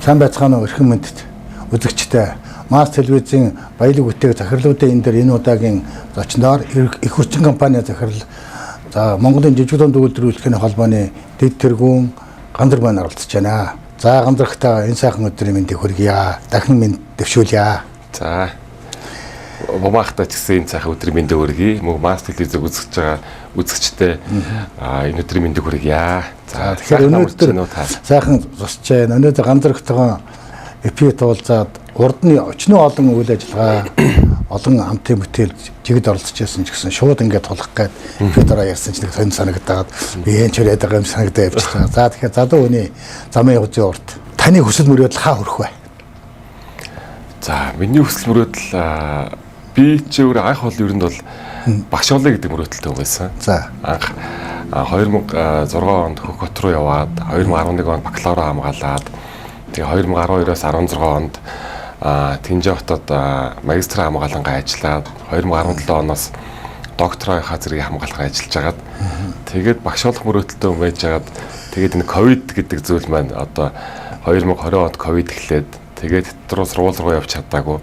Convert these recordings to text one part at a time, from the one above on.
Сайн байцгаана уу, эрхэм мөндөд үзэгчтэй. Масс телевизийн баялаг бүтээх захирлуудын энэ дээр энэ удаагийн зочноор их хүчин компани захирал, за Монголын жижиг дунд үйлдвэрлэлийн холбооны дэд тэргүүн Гандар маань оролцож байна. За, Гандархтаа энэ сайхан өдрийн мэндийг хүргье. Дахин мэнд дэвшүүлье. За, Бумаахтай ч гэсэн энэ сайхан өдрийн мэндийг хүргэе. Мөн Масс телевизийг үзэж байгаа үзэгчтэй энэ өдрийн мэндийг хүргье. За, тэгэхээр өнөөдөр сайхан зочж байна. Өнөөдөр Гандархтайгаа эпи туулзаад урд нь өчнөө олон үйл ажиллагаа, олон хамтын бүтээл жигд оролцож байсан ч гэсэн шууд ингээд тулах гээд эпи дараа ярьсан ч нэг сонь санагдаад би энэ ч яриад байгаа юм санагдаа явчихлаа. За, тэгэхээр залуу хүний замын явцын урд таны хүсэл мөрөөдөл хаа хүрэх вэ? За, миний хүсэл мөрөөдөл, би чи өөр анх бол ер нь бол багш олё гэдэг мөрөөдөлтэй байсан. За. Анх 2006 онд Хөх хот руу яваад, 2011 онд бакалавра хамгаалаад, тэгээ 2012-оос 16 онд Тэнжээ хотод магистр хамгаалангаа ажиллаад, 2017 оноос докторийнхаа зэргийг хамгаалахаар ажиллаж агаад, тэгээд багш болох мөрөөдөлтэй хүн байж агаад, тэгээд энэ ковид гэдэг зүйл маань одоо 2020 онд ковид эхлээд, тэгээд руу сургууль руу явж чадаагүй.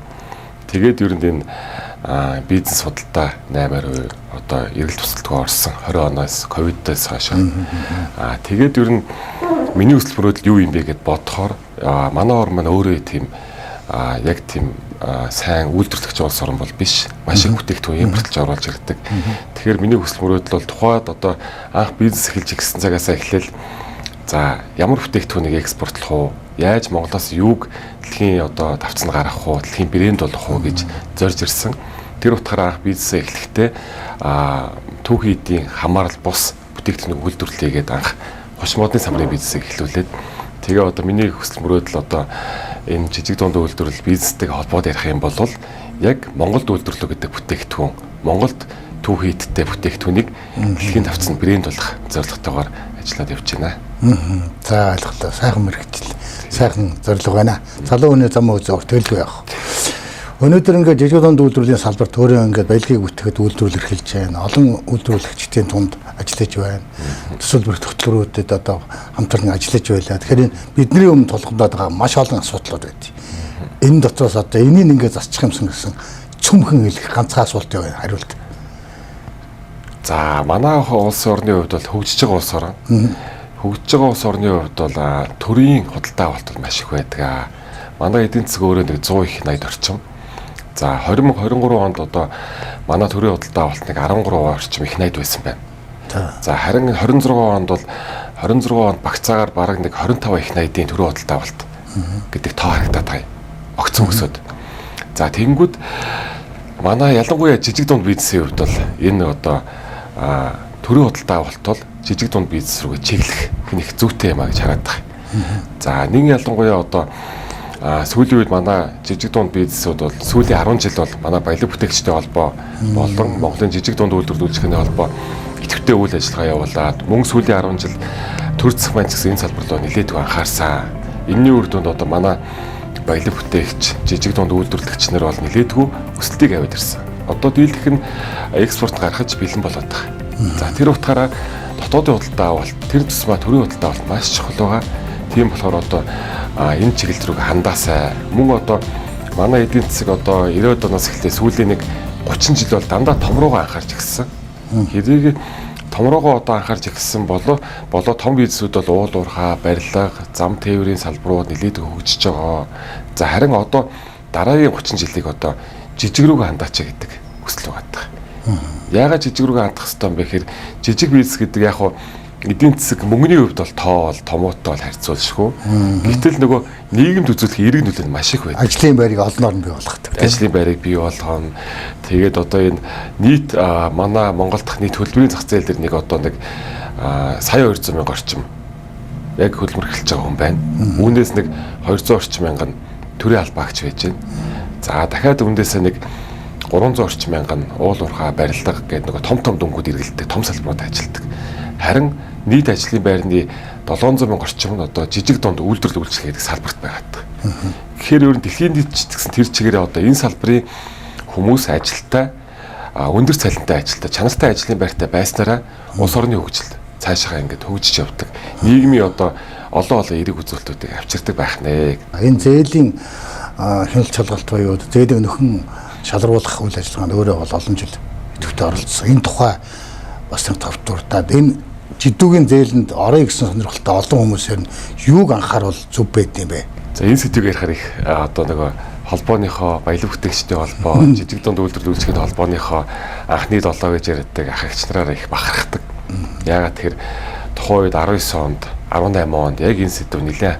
Тэгээд ер нь энэ бизнес худалдаа 8-аар одоо эргэлт тусалтгүй орсон 20 оноос ковидоос хойш. Тэгээд ер нь миний хүсэл мөрөөдөл юу юм бэ гэд бодохоор манай орн маань өөрөө тийм яг тийм сайн үйлдвэрлэгч улс орн бол биш. Маш их бүтээгдэхүүн импортлж оруулж ирдэг. Тэгэхээр миний хүсэл мөрөөдөл бол тухайд одоо анх бизнес эхэлж ирсэн цагаасаа эхлээл, за, ямар бүтээгдэхүүнийг экспортлох уу? Яаж Монголоос юуг дэлхийн одоо тавцанд гаргах уу? Дэлхийн брэнд болох уу гэж зорж ирсэн. Тэр утгаараа анх бизнесээ эхлэхдээ түүхий эдийн хамаарал бус бүтээгдэхүүнийг үйлдвэрлэе гэдээ анх хуш модны самрын бизнесийг эхлүүлээд, тэгээ одоо миний хүсэл мөрөөдөл одоо энэ жижиг дунд үйлдвэрлэл бизнестэй холбоод ярих юм бол яг Монголд үйлдвэрлэв гэдэг бүтээгдэхүүн, Монголд түүхий эдтэй бүтээгдэхүүнийг дэлхийн тавцанд брэнд болох зорилготойгоор ажиллаад явж байна. За, ойлголоо. Сайхан мэргэжил, сайхан зорилго байна. Залуу хүний зам үзээ төлөв явах. Өнөөдөр ингээд жижиг дунд үйлдвэрлэлийн салбарт өөрөө ингээд баялагийг бүтээхэд үйлдвэрлэл эрхэлж байна. Олон үйлдвэрлэгчдийн тунд ажиллаж байна. Төсөл бүрт хөтөлбөрүүдэд одоо хамтран ажиллаж байлаа. Тэгэхээр энэ бидний өмнө тулгамдаад байгаа маш олон асуудлууд байдаг. Энэ дотроос одоо энийг ингээд засчих юмсан гэсэн цөмхөн хэлэх ганцхан асуулт байна. Хариулт. За, манай улс орны хувьд бол хөгжиж байгаа улс орн. Хөгжиж байгаа улс орны хувьд бол төрийн худалдаа авалт бол маш их байдаг. Манай эдийн засаг өөрөө нэг 100 их 80 орчим. За, 2023 онд одоо манай төрийн худалдаа авалт нэг 13 орчим их 80 байсан байна. За, харин 26 онд бол 26 онд багцаагаар бараг нэг 25 их 80-ийн төрийн худалдаа авалт гэдэг тоо харагдаад байгаа юм. Огцон өсөд. За, тэгэнгүүт манай ялангуяа жижиг дунд бизнесийн хувьд бол энэ одоо төрийн худалдаа авалт бол жижиг дунд бизнес рүүгээ чиглэх их зүйтэй юм а гэж хараад байгаа. За, нэгэн ялангуяа одоо сүүлийн үед манай жижиг дунд бизнесүүд бол сүүлийн 10 жил бол манай баялаг бүтээгчдийн холбоо болон Монголын жижиг дунд үйлдвэрлэл үйлчилгээний холбоо идэвхтэй үйл ажиллагаа явуулаад, мөн сүүлийн 10 жил төр засаг маань ч гэсэн энэ салбар руу нэлээдгүй анхаарсан. Энэний үр дүнд одоо манай баялаг бүтээгч, жижиг дунд үйлдвэрлэгч нар бол нэлээдгүй өсөлтийг аваад ирсэн. Одоо дийлэх нь экспорт гаргаж бэлэн болоод байгаа. За, тэр утгаараа дотоодын худалдаа авалт, тэр тусмаа төрийн худалдаа авалт маш чухал байгаа. Тийм болохоор одоо энэ чиглэл рүү хандаасай. Мөн одоо манай эдийн засаг одоо 90-ад оноос эхлээ сүүлийн нэг 30 жил бол дандаа том руугаа анхаарч ирсэн. Хэрэг том руугаа одоо анхаарч ирсэн болоо том бизнесүүд бол уул уурхай, барилга, зам тээврийн салбарууд нэлээд хөгжиж байгаа. За, харин одоо дараагийн 30 жилийг одоо жижиг рүүгээ хандаачаа гэдэг хүсэл байгаа. Яагаад жижиг рүүгээ хандах хэрэгтэй юм бэ гэхээр жижиг бизнес гэдэг яг хуу эдийн засаг мөнгөний хувьд бол тоол томоотой бол харьцуулшгүй. Гэтэл нөгөө нийгэмд үзүүлэх эерэг нөлөө нь маш их байдаг. Ажлын байрыг олноор нь бий болгодог. Ажлын байрыг бий болгоно. Тэгээд одоо энэ нийт манай Монгол дахь нийт төлбөрийн зах зээл дээр нэг одоо нэг сая 200 мянга орчим яг хөдөлмөр эхэлж байгаа хүн байна. Үүнээс нэг 200 орчим мянган төрийн албаагч байж байна. За, дахиад үүнээсээ нэг 300 орчим мянган уул уурхай, барилга гэдэг нөгөө том том дүнгууд эргэлддэг, том салбарууд ажилладаг. Харин нийт ажлын байрны 700 мянга орчим нь одоо жижиг дунд үйлдвэрлэл үйлчилгээ гэдэг салбарт байгаад. Тэгэхээр ер нь дэлхийн нийт ч гэсэн тэр чигээрээ одоо энэ салбарын хүмүүс ажилтай, өндөр цалинтай ажилтай, чанартай ажлын байртай байснараа улс орны хөгжил цаашаа ингээд хөгжиж явдаг. Нийгмийн одоо олон олон эерэг үзүүлэлтүүдийг авчирдаг байх нэ. Энэ зээлийн хяналт шалгалт буюу зээлийн нөхөн шалруулах үйл ажиллагаанд өөрөө бол олон жил идэвхтэй оролцсон. Энэ тухай бас нэг тов дуртаад энэ жидүүгийн зээлэнд орё гэсэн сонирхолтой олон хүмүүсээр нь юуг анхааруул зөв байд юм бэ? За, энэ сэдвийг ярихаар их одоо нөгөө холбооныхоо баялаг бүтээгчдийн холбоо, жижиг дунд үйлдвэрлэл үйлчлэгийн холбооныхоо анхны долоо гэж яриадаг ах эгч нараараа их бахархдаг. Яагаад тэгэхээр тухайн үед 19 онд, 18 онд яг энэ сэдв нэлээд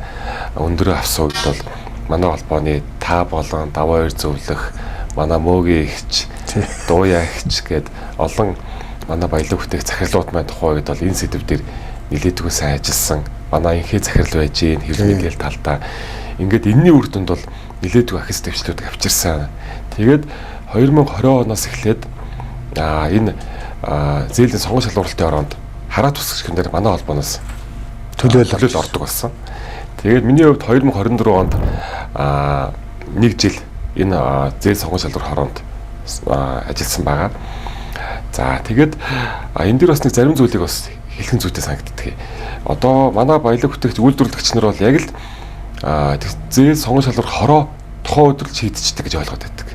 өндөрөө авсан үед бол манай холбооны та болон даваа хоёр зөвлөх, манай мөөгийн эгч, дууяа эгч гээд олон манай баялаг бүтээх захирлууд маань тухайн үед бол энэ сэдв дээр нэлээдгүй сайн ажилласан. Манай инхээ захирал байж гин хэвлэл мэдээлэл талдаа ингээд энэний үр дүнд бол нэлээдгүй ахис дэвшлүүдийг авчирсан. Тэгээд 2020 оноос эхлээд энэ зээлийн сонгон шалгуурлалтын ороонд хараа тусгах дээр манай холбооноос төлөөл ордог болсон. Тэгээд миний хувьд 2024 онд нэг жил энэ зээл сонгон шалралт хороонд ажилласан байгаа. За, тэгээд энэ дэр бас нэг зарим зүйлийг бас хэлхэн зүйтэй санагддаг. Одоо манай баялаг бүтээгч үйлдвэрлэгч нар бол яг л зээл сонгон шалралт хороо тухайн өдөр л шийдчихдэг гэж ойлгоод байдаг.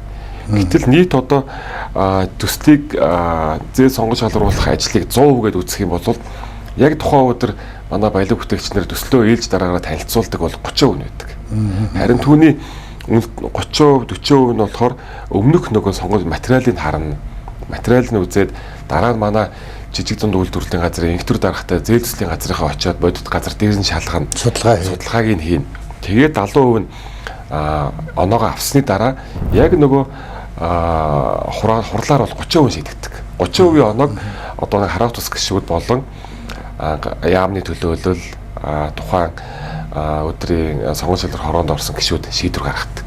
Гэтэл нийт одоо төслийг зээл сонгон шалруулах ажлыг 100% гэдээ үзэх юм бол яг тухайн өдөр манай баялаг бүтээгч нар төслөө ээлж дараагаараа танилцуулдаг бол 30% нь байдаг. Харин түүний 30%, 40% нь болохоор өмнөх нөгөө сонгол материалыг харна. Материалыг нь үзээд дараа нь манай жижиг дунд үйлдвэрлэлийн газрын инх төр даргатай зээл төслийн газрынхаа очиод бодит газар дээр нь шалгана. Судалгааг нь хийнэ. Тэгээд 70% нь оноогоо авсны дараа яг нөгөө хурлаар бол 30% шийдэгдэг. 30% оноог одоо нэг хараав тус гишүүд болон яамны төлөөлөл, тухайн өдрийн сонгон шалралт хороонд орсон гишүүд шийдвэр гаргадаг.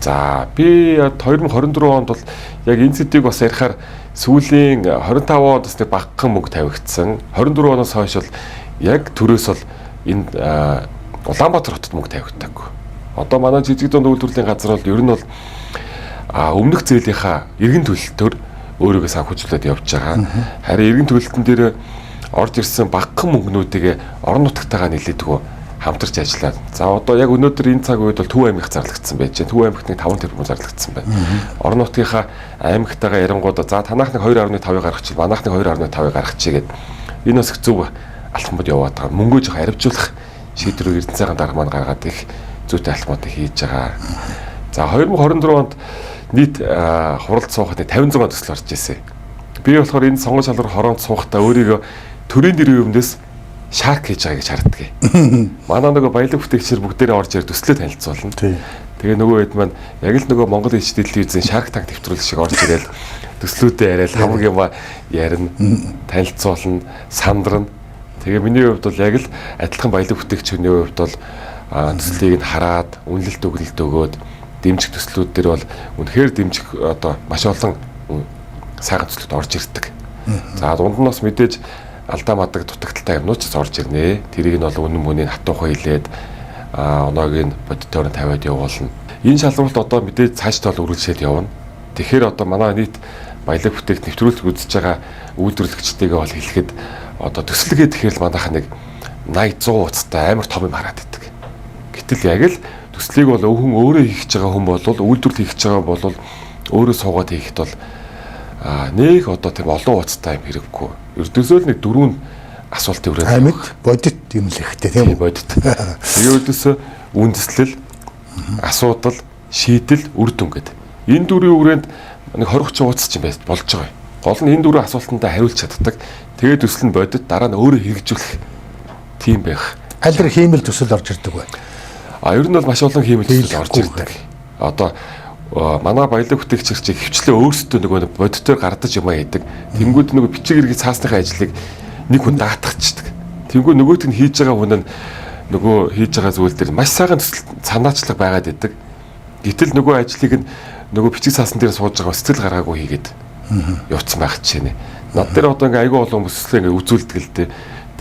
За, би 2024 онд бол яг энэ сэдвийг бас ярихаар сүүлийн 25 онд бас нэг багахан мөнгө тавигдсан. 24 оноос хойш бол яг төрөөс бол энэ Улаанбаатар хотод мөнгө тавигдаагүй. Одоо манай жижиг дунд үйлдвэрлэлийн газар бол ер нь бол өмнөх зээлийнхаа эргэн төлөлтөөр өөрийгөө санхүүжүүлээд явж байгаа. Харин эргэн төлөлтөн дээр орж ирсэн багахан мөнгнүүдийг орон нутгтайгаа нийлээдгүү хамтарч ажиллаад. За, одоо яг өнөөдөр энэ цаг үед бол Төв аймагт зарлагдсан байж байна. Төв аймагт нэг 5 тэрбум зарлагдсан байна. Орон нутгийнхаа аймагтайгаа ярингууд за танаах нэг 2.5-ыг гаргачих, манайх нэг 2.5-ыг гаргачих гээд энэ бас их зөв алхмууд яваад байгаа. Мөнгөө жоох аривжуулах шийдвэрийг Эрдэнэ сайхан дарга маань гаргаад их зүйтэй алхмуудыг хийж байгаа. За, 2024 онд нийт хуралд суухад 56 төсөл орж ирсэн. Би болохоор энэ сонгон шалрал хороонд суухдаа өөрийгөө төрийн нэрийн өмнөөс шарк хийж байгаа гэж харддаг. Манай нөгөө баялаг бүтээгчдэр бүгдээрээ орж ирэх төслөө танилцуулна. Тэгээ нөгөө хэд маань яг л нөгөө Монгол HD телевизийн Shark Tank нэвтрүүлэг шиг орж ирээл төслүүдээ яриад хамаг юм ярина, танилцуулна, сандарна. Тэгээ миний хувьд бол яг л адилхан баялаг бүтээгчний хувьд бол төслийг нь хараад үнэлэлт өгнөлт өгөөд дэмжих төслүүд дээр бол үнэхээр дэмжих одоо маш олон сайхан төслүүд орж ирдэг. За, дунд нь бас мэдээж алдаа мадаг дутагдaltaй юмнууд ч орж ирнэ. Тэрийг нь бол үнэн мөнийг хатуухан хилээд оноог нь бодитоор нь тавиад явуулна. Энэ шалралт одоо мэдээж цаашдаа бол үргэлжлээд явна. Тэгэхээр одоо манай нийт баялаг бүтээгт нэвтрүүлэг үзэж байгаа үйлдвэрлэгчтэйгээ бол хэлэхэд одоо төслөгээ тэгэхээр л манайха нэг 80 100 уцтай амар том юм хараад байдаг. Гэтэл яг л төслийг бол хүн өөрөө хийх гэж байгаа хүн бол үйлдвэрлэл хийх гэж байгаа бол өөрөө суугаад хийхэд бол нэг одоо тийм олон уцтай юм хэрэггүй. Ердөөсөө л нэг дөрвөн асуултын хүрээнд амьд бодит юм л ихтэй тийм үү? Бодит. Тэгээ ердөөсөө үндэслэл, асуудал, шийдэл, үр дүн гэдэг. Энэ дөрвийн хүрээнд нэг 20 30 ууц чинь байж болж байгаа юм. Гол нь энэ дөрвөн асуултандаа хариулж чаддаг. Тэгээд төсөл нь бодит, дараа нь өөрөө хэрэгжүүлэх тийм байх. Аль тэр хиймэл төсөл орж ирдэг вэ? Ер нь бол маш олон хиймэл төсөл орж ирдэг. Одоо манай баялаг бүтээгчид чи хөвчлээ өөрсдөө нөгөө бодитоор гардаж юм аа хийдэг. Тэнгүүд нөгөө бичиг иргэд цаасныхаа ажлыг нэг хүн даатгачдаг. Тэнгүүд нөгөөт нь хийж байгаа хүн нь нөгөө хийж байгаа зүйл дээр маш сайхан төсөл санаачлаг байгаад идэг. Гэтэл нөгөө ажлыг нь нөгөө бичиг цаасан дээр сууж байгаа сэтгэл гаргаагүй хийгээд явцсан байх жишээ нэ. Над дээр одоо ингээ айгүй олон хүмүүс төслөө ингээ үзүүлдэг л дээ.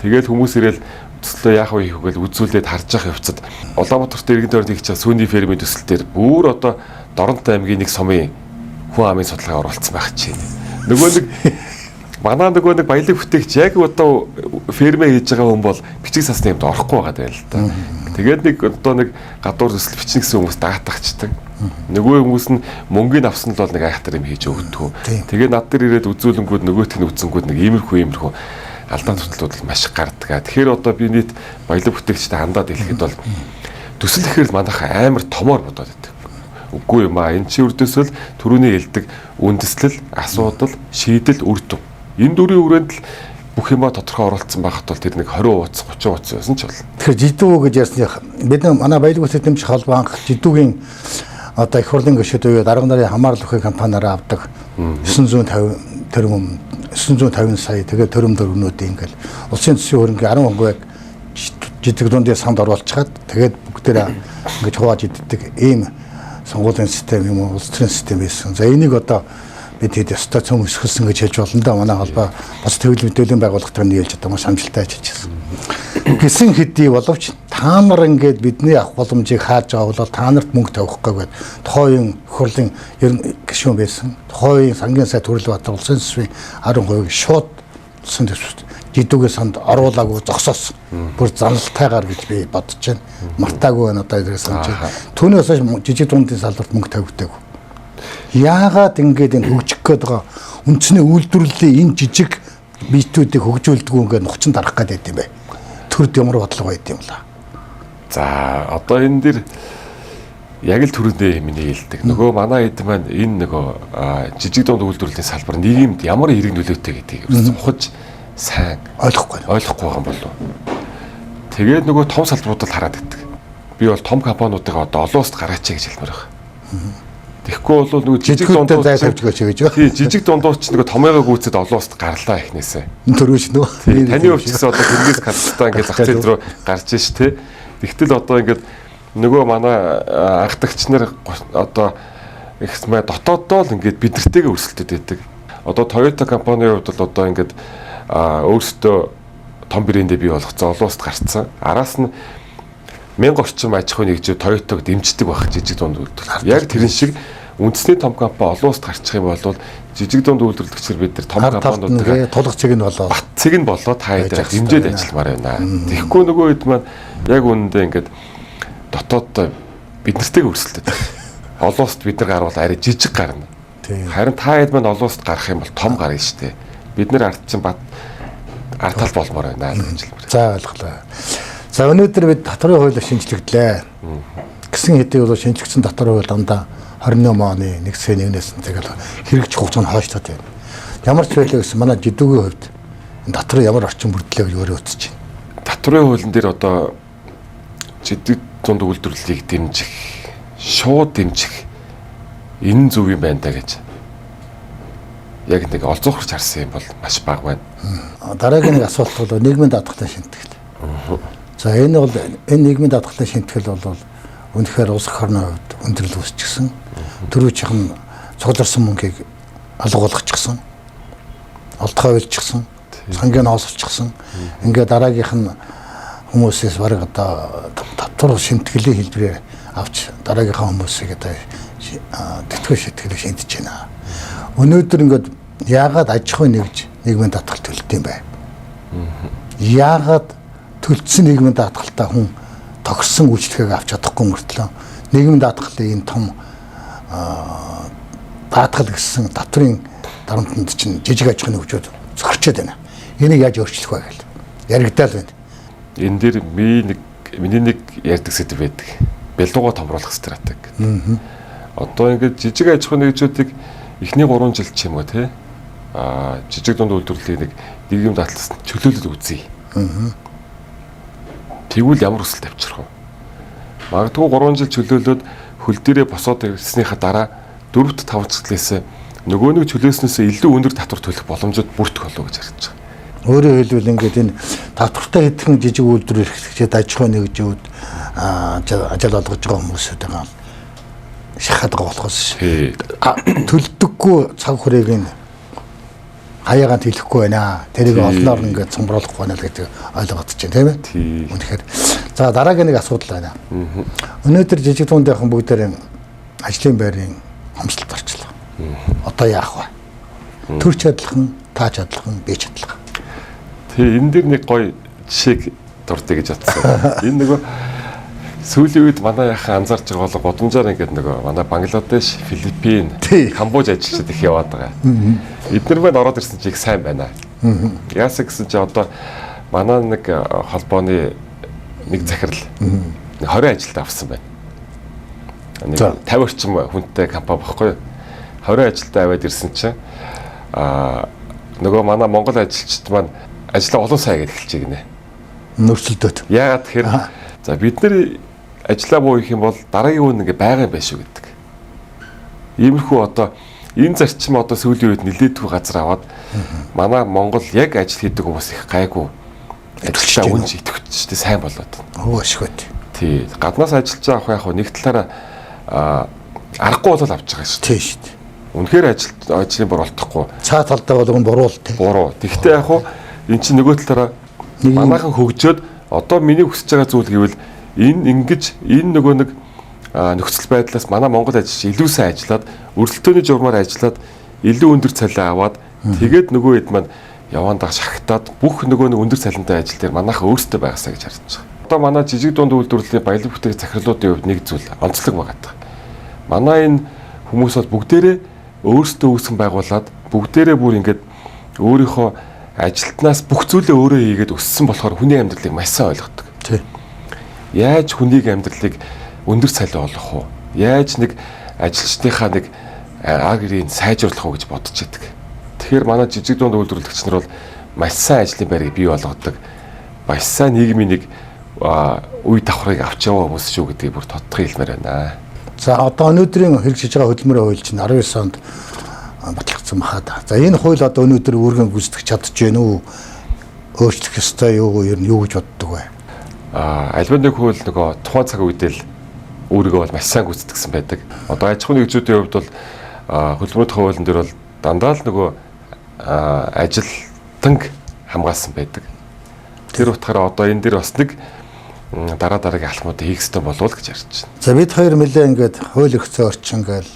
Тэгэл хүмүүс ирээл төслөө яах вэ хийх вэ үзүүлээд харж явах явцад Улаанбаатарт иргэн тойронд хийж байгаа сүүний фермийн төсөл дээр бүр одоо Доронтой аймгийн нэг сумын хүн амын судалгаа оруулсан байх чинь. Нөгөө нэг Манай нөгөө нэг баялаг бүтээгч яг одоо фермэ хийж байгаа хүн бол бичиг цасны юмд орохгүй байгаа даа л та. Тэгээд нэг одоо нэг гадуур төсөл бичнэ гэсэн хүмүүс даатгахчдаг. Нөгөө хүмүүс нь мөнгөний авсан л бол нэг айхтар юм хийж өгдөг. Тэгээд над дээр ирээд үзүүлэнгүүд нөгөөх нь үзэнгүүд нэг иймэрхүү алдаан тутлууд маш их гардаг. Тэгэхээр одоо би нийт баялаг бүтээгчтэй хандаад хэлэхэд бол төсөл ихээр манайха амар томоор бодоод байдаг. Үгүй юм аа. Энэ чи үрдөөсөө л түрүүний хэлдэг үндэслэл, асуудал, шийдэл, үр дүн. Энэ дөрвийн хүрээнд л бүх юмаа тодорхой оруулсан байхад бол тэр нэг 20 ууц, 30 ууц байсан ч болно. Тэгэхээр жидүү гэж ярьсных бид нар манай баялаг бүтээгч дэмжих холбоо анх жидүүгийн одоо их хурлын гишүүд буюу дарга нарын хамаарал бүхий компаниараа авдаг 950 тэрбум 950 сая тэгээд төрөм дөрвнүүдийн ингээл улсын төсвийн хөрөнгийн 10%-ыг жидэг дундын санд оруулчихад тэгээд бүгдээрээ ингэж хувааж иддэг ийм сонгуулийн систем юм уу улс төрийн систем байсан. За энийг одоо бид хэд ёстой цөм өсгөлсөн гэж хэлж болно да. Манай холбоо бас төвлөрийн мэдээллийн байгууллагатай нийлж одоо маш амжилттай ажиллаж байсан. Гэсэн хэдий боловч та нар ингээд бидний авах боломжийг хааж байгаа бол та нарт мөнгө тавихгүй гээд тухайн их хурлын гишүүн байсан. Тухайн сангийн сайд Төрөл Баатар улсын төсвийн 10%-ийг шууд улсын төсвөд жидүүгийн санд оруулаагүй зогсоосон. Бүр заналтайгаар гэж би бодож байна. Мартаагүй байна одоо эдгээр санаж байна. Түүнээс хойш жижиг дундын салбарт мөнгө тавигдаагүй. Яагаад ингээд энэ хөгжих гээд байгаа үндэсний үйлдвэрлэлийн энэ жижиг биетүүдийг хөгжүүлдэггүй ингээд нухчин дарах гээд байд юм бэ? Төрд ямар бодлого байд юм лаа? За одоо энэ дэр яг л түрүүндээ миний хэлдэг. Нөгөө манай хэд маань энэ нөгөө жижиг дунд үйлдвэрлэлийн салбар нийгэмд ямар хэрэг нөлөөтэй гэдгийг ухаж сайн ойлгохгүй байгаа юм болов. Тэгээд нөгөө том салбаруудад хараад иддэг. Би бол том компаниудыг одоо олон улсад гаргаач гэж хэлмээр байна. Тэгэхгүй бол нөгөө жижиг дундуур зай тавьж өгөөч гэж байна. Тий, жижиг дундуур ч нөгөө томьёогоо гүйцэд олон улсад гарлаа эхнээсээ. Төрөөч нөгөө. Таны хувьд ч гэсэн одоо Кыргыз Казахстан ингээд зах зээл рүү гарч ш тий. Тэгтэл одоо ингээд нөгөө манай анхдагч нар одоо ихсмээ дотооддоо л ингээд биднэртэйгээ өрсөлдөд байдаг. Одоо Toyota компанийн хувьд бол одоо ингээд өөрсдөө том брэндээ бий болгоцсон олон улсад гарцсан. Араас нь 1000 орчим аж ахуйн нэгжүүд Toyota-г дэмждэг байх жижиг дунд үйлдвэрлэл. Яг тэрэн шиг үндэсний том компани олон улсад гарчих юм бол жижиг дунд үйлдвэрлэгчдэр бид нар том компаниудыг тулах цэг нь болоо бат цэг нь болоо та хэд дэмжиж ажилламаар байна. Тэгэхгүй нөгөө хэд маань яг үнэндээ ингээд дотооддоо бид нартэйг өрсөлдөд. Олон улсад бид нар гарвал арай жижиг гарна. Харин та хэд маань олон улсад гарах юм бол том гарна шүү дээ. Бид нар ард чинь бат ард тал болмоор байна л гэж хэлмээр. За ойлголоо. За өнөөдөр бид татварын хууль шинжлэгдлээ. Гэсэн хэдий бол шинжлэгдсэн татварын хууль дандаа 28 оны 1 сарын 1-ээс тэгэл хэрэгжих хугацаанд хойшлоод байна. Ямар ч байлаа гэсэн манай жидүүгийн хувьд энэ татварын ямар орчин бүрдлээ гэж өөрөө үзэж байна. Татварын хуулийн дээр одоо жидэг дунд үйлдвэрлэлийг дэмжих, шууд дэмжих энэ зөв юм байна да гэж яг нэг олзуухарч харсан юм бол маш бага байна. Дараагийн нэг асуулт бол нийгмийн даатгалын шимтгэл. За энэ бол энэ нийгмийн даатгалын шимтгэл бол үнэхээр улс орны хувьд өндөрлөл үүсчихсэн. Төрүүчийнх нь цугларсан мөнгийг алга болгочихсон. Олдохоо ойлчихсон. Сангийн хоосолчихсон. Ингээд дараагийнх нь хүмүүсээс бараг одоо татвар шимтгэлийн хэлбэрээр авч дараагийнхаа хүмүүсийг одоо тэтгэл шитгэлийг шимтэж байна. Өнөөдөр ингээд яагаад аж ахуй нэгж нийгмийн даатгал төлдөг юм бэ? Яагаад төлдсөн нийгмийн даатгалтай хүн тохирсон үйлчлэгийг авч чадахгүй мөртлөө нийгмийн даатгалын энэ том даатгал гэсэн татврын дарамтанд чинь жижиг аж ахуйн хөгжөөд зохирчод байна. Энийг яаж өөрчлөх вэ гэл яригдаал байна. Энэ дээр миний нэг ярьдаг сэдв байдаг. Бялууга томруулах стратеги. Одоо ингээд жижиг аж ахуйн нэгжүүдийг эхний 3 жил ч юм уу те жижиг дунд үйлдвэрлэлийг нэг нийгэм даатгалаас чөлөөлөд үзье. Тэгвэл ямар өсөлт авчрах вэ? Магадгүй 3 жил чөлөөлөөд хөл дээрээ босоод ирснийхаа дараа 4-5 жилээс нөгөө нэг чөлөөснөөсөө илүү өндөр татвар төлөх боломжууд бүрдэх болов гэж харж байгаа. Өөрөөр хэлбэл ингээд энэ татвартай хэдхэн жижиг үйлдвэр эрхлэгчид аж ахуйн нэгжүүд ажил олгож байгаа хүмүүсүүдээ шахаад байгаа болохоос төлдөггүй цаг хүрээг нь хаяагаа төлөхгүй байна. Тэрийг олноор ингээд цомруулахгүй байна л гэдэг ойлгоод чинь тийм ээ. Үнэхээр. За дараагийн нэг асуудал байна. Өнөөдөр жижиг дундынхан бүгдээр ажлын байрын хомсдолд орчлоо. Одоо яах вэ? Төрч адилхан Та ч адилхан, би ч адилхан. Тий, энэ дэр нэг гоё жишээг дурдъя гэж бодсон. Энэ нөгөө сүүлийн үед манай яхан анзаарч байгаа бол гудамжаар ингээд нөгөө манай Бангладеш, Филиппин, Камбож ажилчид их яваад байгаа. Эднэр маань ороод ирсэн чи их сайн байна. Яасан гэсэн чи одоо манай нэг холбооны нэг захирал 20 ажилтан авсан байна. Нэг 50 орчим хүнтэй компани багхгүй юу? 20 ажилтан аваад ирсэн чинь нөгөө манай Монгол ажилчид маань ажлаа олон сая гэж эхэлж гинэ. Нөрсөлдөөд. Яагаад тэгэхээр за бид нэр ажлаа буу их юм бол дараагийн үн ингээ байгаа юм байна шүү гэдэг. Иймэрхүү одоо энэ зарчим одоо сүүлийн үед нэлээдгүй газар аваад манай Монгол яг ажил хийдэг хүмүүс их гайгүй ажилтаа үнж итгэвчтэй сайн болоод байна. Өө ашигт. Тий. Гаднаас ажиллаж байгаа яг нэг талаараа аргагүй болол авч байгаа шүү. Тий шүү. Үнэхээр ажлын бор олдохгүй. Цаа талдаа бол буруу л тий. Буруу. Тэгвэл яг хуу эн чинь нөгөө талаараа манайхан хөгжөөд одоо миний хүсэж байгаа зүйл гэвэл энэ ингэж энэ нөгөө нэг нөхцөл байдлаас манай Монгол ажилч илүү сайн ажиллаад өрсөлдөөний журмаар ажиллаад илүү өндөр цалин аваад тэгээд нөгөө хэд маань явандаа шахтаад бүх нөгөө нэг өндөр цалинтай ажил дээр манайхан өөрсдөө байгаасаа гэж харж байгаа. Одоо манай жижиг дунд үйлдвэрлэлийн баялаг бүтээгдэхүүн захирлуудын хувьд нэг зүйл онцлог байгаа. Манай энэ хүмүүс бол бүгдээрээ өөрсдөө үүсгэн байгуулад бүгдээрээ бүр ингээд өөрийнхөө ажилтнаас бүх зүйлээ өөрөө хийгээд өссөн болохоор хүний амьдралыг маш сайн ойлгодог. Тий. Яаж хүнийг амьдралыг өндөр цалин олгох уу? Яаж нэг ажилчдынхаа нэг ар гэрийг сайжруулах уу гэж бодож идэг. Тэгэхээр манай жижиг дунд үйлдвэрлэгч нар бол маш сайн ажлын байрыг бий болгодог. Маш сайн нийгмийн нэг үе давхрыг авч яваа хүмүүс шүү гэдгийг бүр тодтогч хэлмээр байна. За одоо өнөөдрийн хэрэгжиж байгаа хөдөлмөрийн хууль чинь 19 онд батлагдсан баха да. За энэ хууль одоо өнөөдөр үүргэн гүйцэтгэх чадж гэнэ үү? Өөрчлөх ёстой юу? Ер нь юу гэж боддог вэ? Альбан нэг хууль нөгөө тухайн цаг үед л үүргээ бол маш сайн гүйцэтгсэн байдаг. Одоо аж ахуйн нэгжүүдийн хувьд бол хөдөлмөрийн хуулийн дээр бол дандаа л нөгөө ажилтанг хамгаалсан байдаг. Тэр утгаараа одоо энэ дээр бас нэг дараа дараагийн алхмуудыг хийх ёстой болов уу гэж харж байна. За бид хоёр нэлээ ингээд хууль эрх зүйн орчин гээл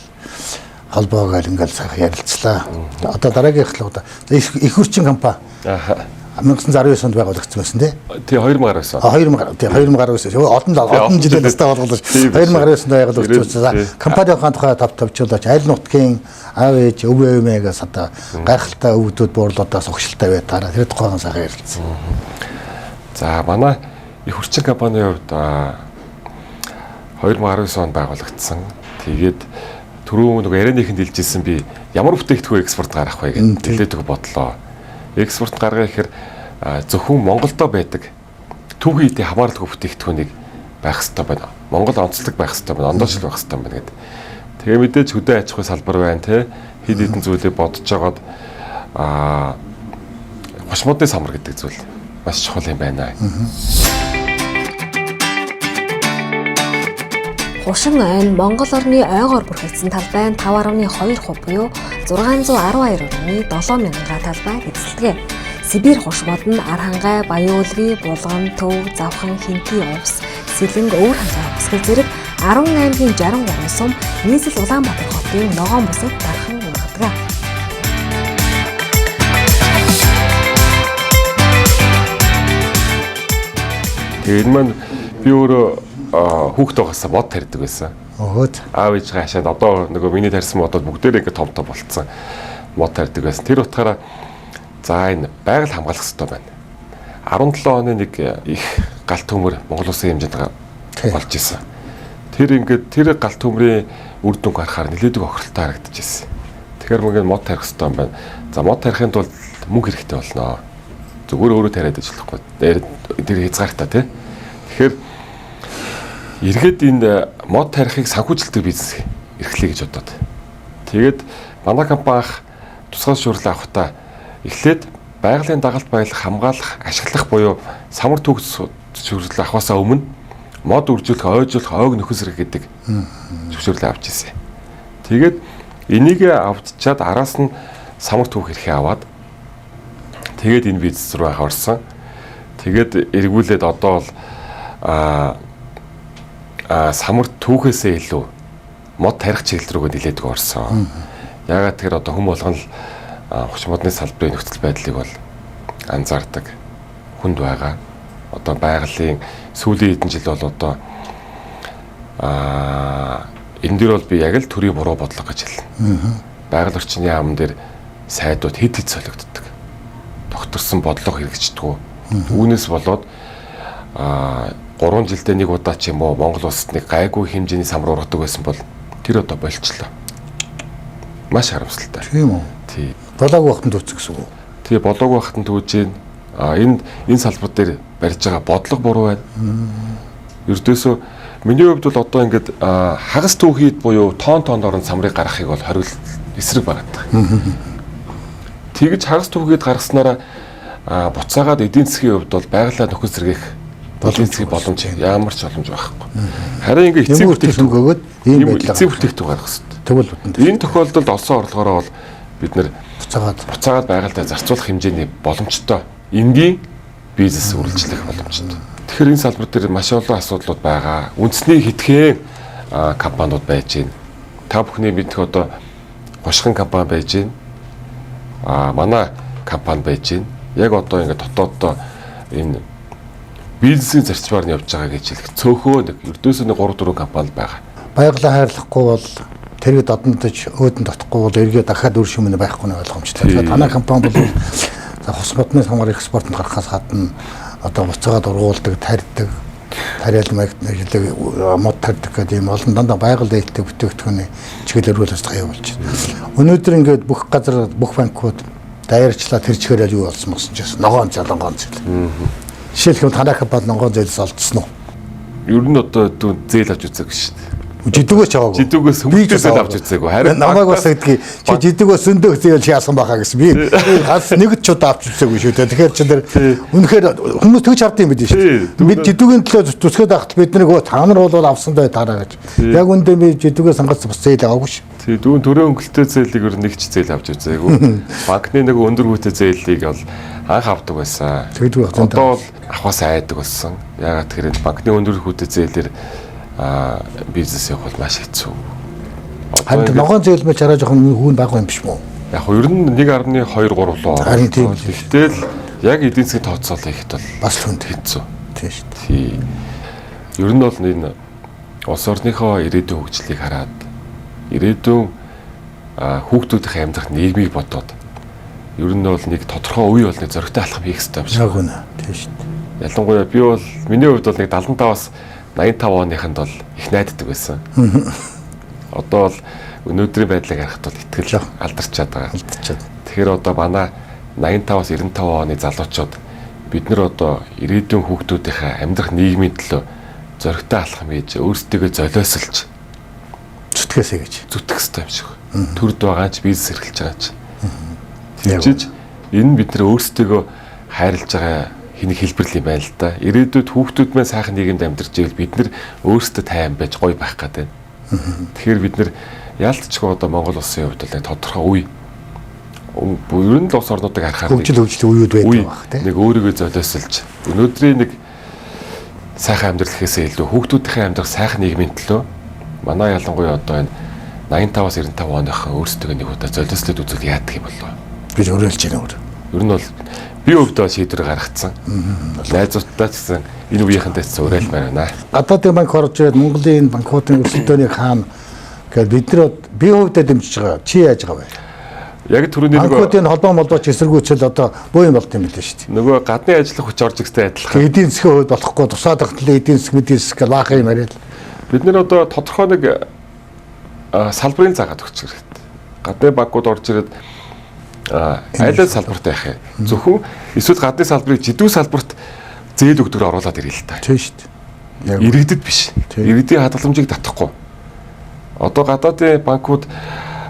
холбоо гээл ингээд сайхан ярилцлаа. Одоо дараагийн эхлэл их хүчин компани 1919 онд байгуулагдсан байсан тий. Тий 2019 он. 2000 тий 2019. Олон жилийн настай болголоо. 2019 онд байгуулагдсан. Компанийн тухай тав тавьчихлаач аль нутгийн аав ээж өв өвмээгээс одоо гайхалтай өвгдүүд буурлуудаас огшилтай байтаараа тэр тухайхан сайхан ярилцсан. За манай их хүчин компанийн хувьд 2019 онд байгуулагдсан. Тэгээд түрүүн нөгөө ярианыхэнд хэлжсэн би ямар бүтээгдэхүүн экспорт гаргах вэ гэдэг нэлээдэг бодлоо. Экспорт гаргах гэхээр зөвхөн Монголдо байдаг түүхийн эдийн хамааралгүй бүтээгдэхүүнийг байх ёстой байна. Монгол онцлог байх ёстой байна. Ондоошил байх ёстой байна гэдэг. Тэгээ мэдээж хөдөө аж ахуйн салбар байна те. Хэд хэдэн зүйлийг бодож жагаад хуш модны самар гэдэг зүйл маш чухал юм байна. Хушин ойн Монгол орны ойгоор бүрхэгдсэн талбай нь 5.2% буюу 612.7 мянган га талбайг эзэлдэг. Сибирь хуш мод нь Архангай, Баян-Үлгий, Булган, Төв, Завхан, Хинти, Увс, Сэлэнг, Өвөр хангай хувьсгал зэрэг 10 аймгийн 63 сум нийслэл Улаанбаатар хотын ногоон бүсэд дархан ургадаг. Тэгээ энэ маань би өөрөө хүүхэд байгаасаа мод тарьдаг байсан. Өөд. Аав ээжийнхээ хашаанд одоо нөгөө миний тарьсан модууд бүгдээрээ ингээд том том болцсон мод тарьдаг байсан. Тэр утгаараа за энэ байгаль хамгаалах хэрэгтэй байна. 17 оны нэг их галт төмөр Монгол улсын хэмжээнд болж исэн. Тэр ингээд тэр галт төмрийн үр дүнг харахаар нэлээдэг охиролтой харагдчихсэн. Тэгэхээр мөнгө мод тарих хэрэгтэй юм байна. За мод тарихын тулд мөнгө хэрэгтэй болно. Зүгээр өөрөө тариад ажиллахгүй. Тэр хязгаартай тий. Тэгэхээр эргээд энэ мод тарихыг санхүүжилдэг бизнес эрхлэе гэж бодоод. Тэгээд манай компани анх тусгай зөвшөөрлөө авахдаа эхлээд байгалийн дагалт баялах, хамгаалах, ашиглах буюу самар түүх зөвшөөрлөө авахаасаа өмнө мод үржүүлэх, ойжуулах, ойг нөхөсрэх гэдэг зөвшөөрлөө авч ирсэн. Тэгээд энийг авчичаад араас нь самар түүх эрхээ аваад тэгээд энэ бизнес рүү анх орсон. Тэгээд эргүүлээд одоо бол самар түүхээсээ илүү мод тарих чиглэл рүүгээ нэлээдэг орсон. Яагаад тэгэхээр одоо хүм болгон л Хуч модны салбарын нөхцөл байдлыг бол анзаардаг хүнд байгаа. Одоо байгалийн сүүлийн хэдэн жил бол одоо энэ дэр бол би яг л төрийн буруу бодлого гэж хэлнэ. Байгаль орчны яам дээр сайдууд хэд хэд солигддог. Тогтворсон бодлого хэрэгждэг. Үүнээс болоод 3 жилдээ нэг удаа ч юм уу Монгол улсад нэг гайгүй хэмжээний самар ургадаг байсан бол тэр одоо болчлоо. Маш харамсалтай. Тийм үү? Тий. Болоогүй байхад нь түүцэх гэсэн үг үү? Тий, болоогүй байхад нь түүж гин. Энэ салбар дээр барьж байгаа бодлого буруу байна. Ердөөсөө миний хувьд бол одоо ингээд хагас түүхийд буюу тоон тоонд орон самрыг гаргахыг бол хориглол эсрэг байгаа. Тэгж хагас түүхийд гаргаснараа буцаагаад эдийн засгийн хувьд бол байгалаа нөхөн сэргээх эдийн засгийн боломж ямар ч боломж байхгүй. Харин ингээд эцсийн бүтээгдэхүүн өгөөд ийм байдлаар эцсийн бүтээгдэхүүн гаргах хэрэгтэй. Тэгвэл үтэн. Энэ тохиолдолд олсон орлогоороо бол бид нэр буцаагаад байгальдаа зарцуулах хэмжээний боломжтой энгийн бизнес үргэлжлэх боломжтой. Тэгэхээр энэ салбар дээр маш олон асуудлууд байгаа. Үндэсний хитгэн компаниуд байж байна. Та бүхний мэдэх одоо Гушхан компани байж байна. Манай компани байж байна. Яг одоо ингээд дотооддоо энэ бизнесийн зарчмаар нь явж байгаа гэж хэлэх цөөхөө нэг ердөөсөө нэг 3-4 компани байгаа. Байгалаа хайрлахгүй бол тэрэг додондож өөдөнд дотохгүй бол эргээ дахиад үр шимэн байхгүй нь ойлгомжтой. Тэгэхээр танай компани бол хос модны самар экспортод гарахаас гадна одоо буцаагаад ургуулдаг, тарьдаг, тариал маяг мод тарьдаг гэдэг ийм олон дандаа байгаль ээлтэй бүтээгдэхүүний чиглэл рүү ажиллагаа явуулж байна. Өнөөдөр ингээд бүх газар бүх банкуд даяарчлаа тэр чигээр юу болсон болсон ч гэсэн ногоон залангоон зээл. Жишээлх юм танай компани ногоон зээлс олдсон уу? Ер нь одоо зээл авч үзээгүй шүү дээ. Жидүүгээс аваагүй. Жидүүгээс хөнгөлтөөс авч үзээгүй. Харин намайг бас гэдгийг чи жидүүгээс өндөх зээл яасан байхаа гэсэн. Би ганц нэг ч удаа авч үзээгүй шүү дээ. Тэгэхээр чи тэр үнэхээр хүмүүс тэгж хардсан юм бид шүү дээ. Бид жидүүгийн төлөө зүсгээд байхад бид нэг та нар бол авсан даа тараа гэж. Яг үндэ би жидүүгээс хангас бас зээл аваагүй шүү. Тий, дүүн төрөө хөнгөлтөө зээлийг ер нь нэг ч зээл авч үзээгүй. Банкны нэг өндөр хүүтэй зээлийг бол анх авдаг байсан. Тэгдэг байх. Одоо бол авахаас айдаг болсон. Яагаад тэгэхээр банкны өндөр хүүтэй зээлээр бизнес явах бол маш хэцүү. Харин ногоон зээл мэл чараа жоохон хүүн бага юм биш мүү? Яг нь ер нь 1.2 3 руу орно. Харин тийм. Тэгтэл яг эдийн засгийн тооцоолол хийхэд бол бас хүнд хэцүү. Тийм шүү дээ. Тий. Ер нь бол энэ улс орныхоо ирээдүйн хөгжлийг хараад ирээдүйн хүүхдүүдийн амьдрах нийгмийг бодоод ер нь бол нэг тодорхой үе бол нэг зоригтой алхам хийх хэрэгтэй юм шиг. Яг үнэ. Тийм шүү дээ. Ялангуяа би бол миний хувьд бол нэг 75-аас 85 оныханд бол их найддаг байсан. Одоо бол өнөөдрийн байдлыг харахад бол итгэл алдарчаад байгаа. Алдарчаад. Тэгэхээр одоо манай 85-аас 95 оны залуучууд бид нар одоо ирээдүйн хүүхдүүдийнхээ амьдрах нийгмийн төлөө зоригтой алхам хийж өөрсдийгөө золиослж зүтгэхээсэй гэж. Зүтгэх хэрэгтэй юм шиг. Төрд байгаа ч бизнес эрхэлж байгаа ч. Тэгжиж энэ бид нар өөрсдийгөө хайрлаж байгаа хэнийг хэлбэрлэл юм байна л да. Ирээдүйд хүүхдүүд маань сайхан нийгэмд амьдарч ивэл бид нар өөрсдөө тайван байж гоё байх гэдэг. Тэгэхээр бид нар яалтчгүй одоо Монгол улсын хувьд бол тодорхой үе ер нь л улс орнуудыг харахаар хөгжил үеүд байдаг байх тийм. Нэг өөрийгөө золиослж өнөөдрийн нэг сайхан амьдрал гэхээсээ илүү хүүхдүүдийнхээ амьдрах сайхан нийгмийн төлөө манай ялангуяа одоо энэ 85-аас 95 оныхон өөрсдөө нэг удаа золиослоод үзвэл яадаг юм болов гэж уриалж байна өөр. Ер нь бол би өвдөө шийдвэр гаргацсан. Найзуудтай ч гэсэн энэ үеийнхэнтэй ч уриалмаар байна. Гадаадын банк орж ирээд Монголын банкуудын өрсөлдөөнийг хаана гэж бид нар би хувьдаа дэмжиж байгаа. Чи яаж байгаа вэ? Яг түрүүний нөгөө банкуудын холбоо молбооч эсэргүүцэл одоо буу юм болт юм билээ шүү дээ. Нөгөө гадны ажиллах хүч орж ирстэй адилхан. Эдийн засгийн хувьд болохгүй тусаад тогтлын эдийн засаг мэдийн засаг гэх лаах юм яриад. Бид нэр одоо тодорхой нэг салбарын заагаад өгчих хэрэгтэй. Гадны банкуд орж ирээд аль аль салбарт байх юм. Зөвхөн эсвэл гадны салбарыг жидүү салбарт зээл өгдөг оруулаад ирээ л та. Тийм шүү дээ. Иргэдэд биш. Иргэдийн хадгаламжийг татахгүй. Одоо гадаадын банкуд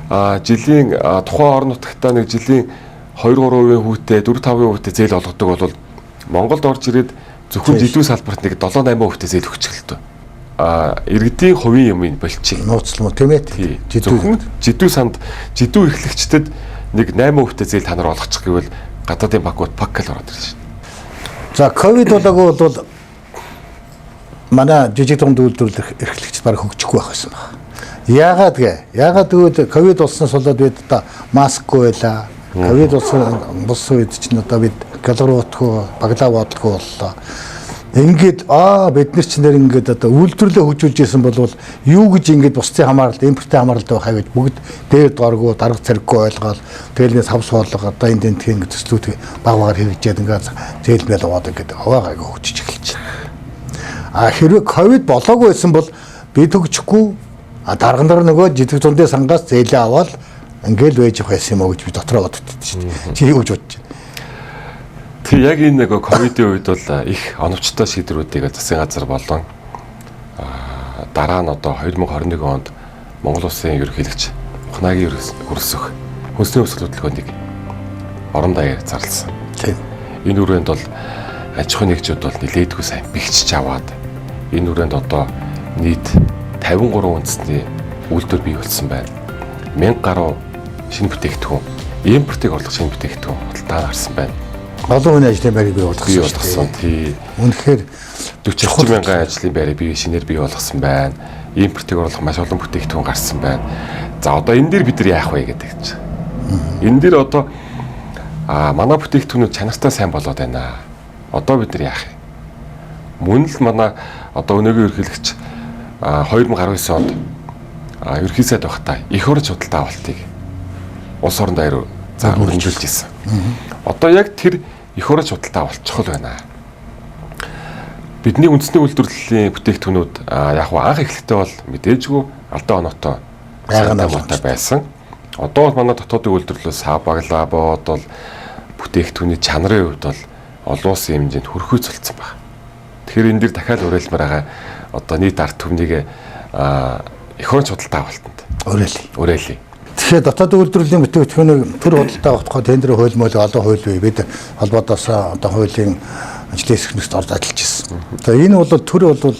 жилийн тухайн орон нутагтаа нэг жилийн 2-3% хүүтэй, 4-5% хүүтэй зээл олгодог бол Монголд орж ирээд зөвхөн жидүү салбарт нэг 7-8% зээл өгчих л төө. Иргэдийн хувийн юмыг болчих. Нууцлал мó тийм ээ. Зөвхөн жидүү санд жидүү эрхлэгчдэд нэг 8% зээл та нар олгочих гэвэл гадаадын банкуд пак гэл ороод ирж байна. За ковид болоогүй бол манай жижиг дунд үйлдвэрлэх эрхлэгчд бараг хөгжихгүй байх байсан баг. Яагаад гэ? Яагаад гэвэл ковид болсноос болоод бид одоо маскгүй байлаа. Ковид болсон үед чинь одоо бид галгар утгүй, баглаа бодлого боллоо. Ингээд бид нар ч нэр ингээд одоо үйлдвэрлэлээ хөгжүүлж исэн бол юу гэж ингээд бусдын хамааралд, импортын хамааралд байхаа гэж бүгд дээр дооргоо дарга цариггүй ойлгоол тэгэл нэг сав суулга одоо энэ тентхийн ингээд төслүүд баг багаар хэрэгжээд ингээд зээл мэл аваад ингээд аваагаа хөгжиж эхэлж байна. А хэрвээ ковид болоогүй байсан бол бид хөгжихгүй, дарга нар нөгөө жидэг дундын сангаас зээлээ аваад ингээд байж явах байсан юм уу гэж би дотроо боддоо шүү дээ. Чи юу гэж бодож байна? Тэг яг энэ нөгөө ковидын үед бол их оновчтой шийдвэрүүдийг засгийн газар болон дараа нь одоо 2021 онд Монгол Улсын ерөнхийлөгч Ухнаагийн өрсөх хүнсний өсгөл хөдөлгөөнийг орон даяар зарласан. Тийм. Энэ үрээнд бол аж ахуйн нэгжүүд бол нэлээдгүй сайн бэхжиж аваад энэ үрээнд одоо нийт 53 үндэсний үйлдвэр бий болсон байна. 1000 гаруй шинэ бүтээгдэхүүн, импортыг орлох шинэ бүтээгдэхүүн худалдаа гарсан байна. Олон хүний ажлын байрыг бий болгосон. Бий болгосон. Тий. Үнэхээр 40 мянган ажлын байрыг бий шинээр бий болгосон байна. Импортыг оруулах маш олон бүтээгдэхүүн гарсан байна. За одоо энэ дээр бид нар яах вэ гэдэг чинь. Энэ дээр одоо манай бүтээгдэхүүнүүд чанартай сайн болоод байна. Одоо бид нар яах юм? Мөн л манай одоо өнөөгийн ерөнхийлөгч 2019 онд ерөнхий сайд байхдаа эх орон худалдаа авалтыг улс орон даяар өргөжүүлж ирсэн. Одоо яг тэр эх орон худалдаа авалт чухал байна. Бидний үндэсний үйлдвэрлэлийн бүтээгдэхүүнүүд яг анх эхлэхдээ бол мэдээжгүй алдаа оноотой байгаа байсан. Одоо бол манай дотоодын үйлдвэрлэл сав баглаа бод бол бүтээгдэхүүний чанарын хувьд бол олон улсын хэмжээнд хүрхүй цолцсон байна. Тэгэхээр энэ дэр дахиад уриалмаар байгаа одоо нийт ард түмнийг эх орон худалдаа авалтанд уриалъя. Тэгэхээр дотоод үйлдвэрлэлийн бүтээгдэхүүнийг төр худалдаа авах тендер хууль мөл олон хууль бий. Бид холбоодоос одоо хуулийн ажлын хэсгнээс орж ажиллаж ирсэн. За энэ бол төр бол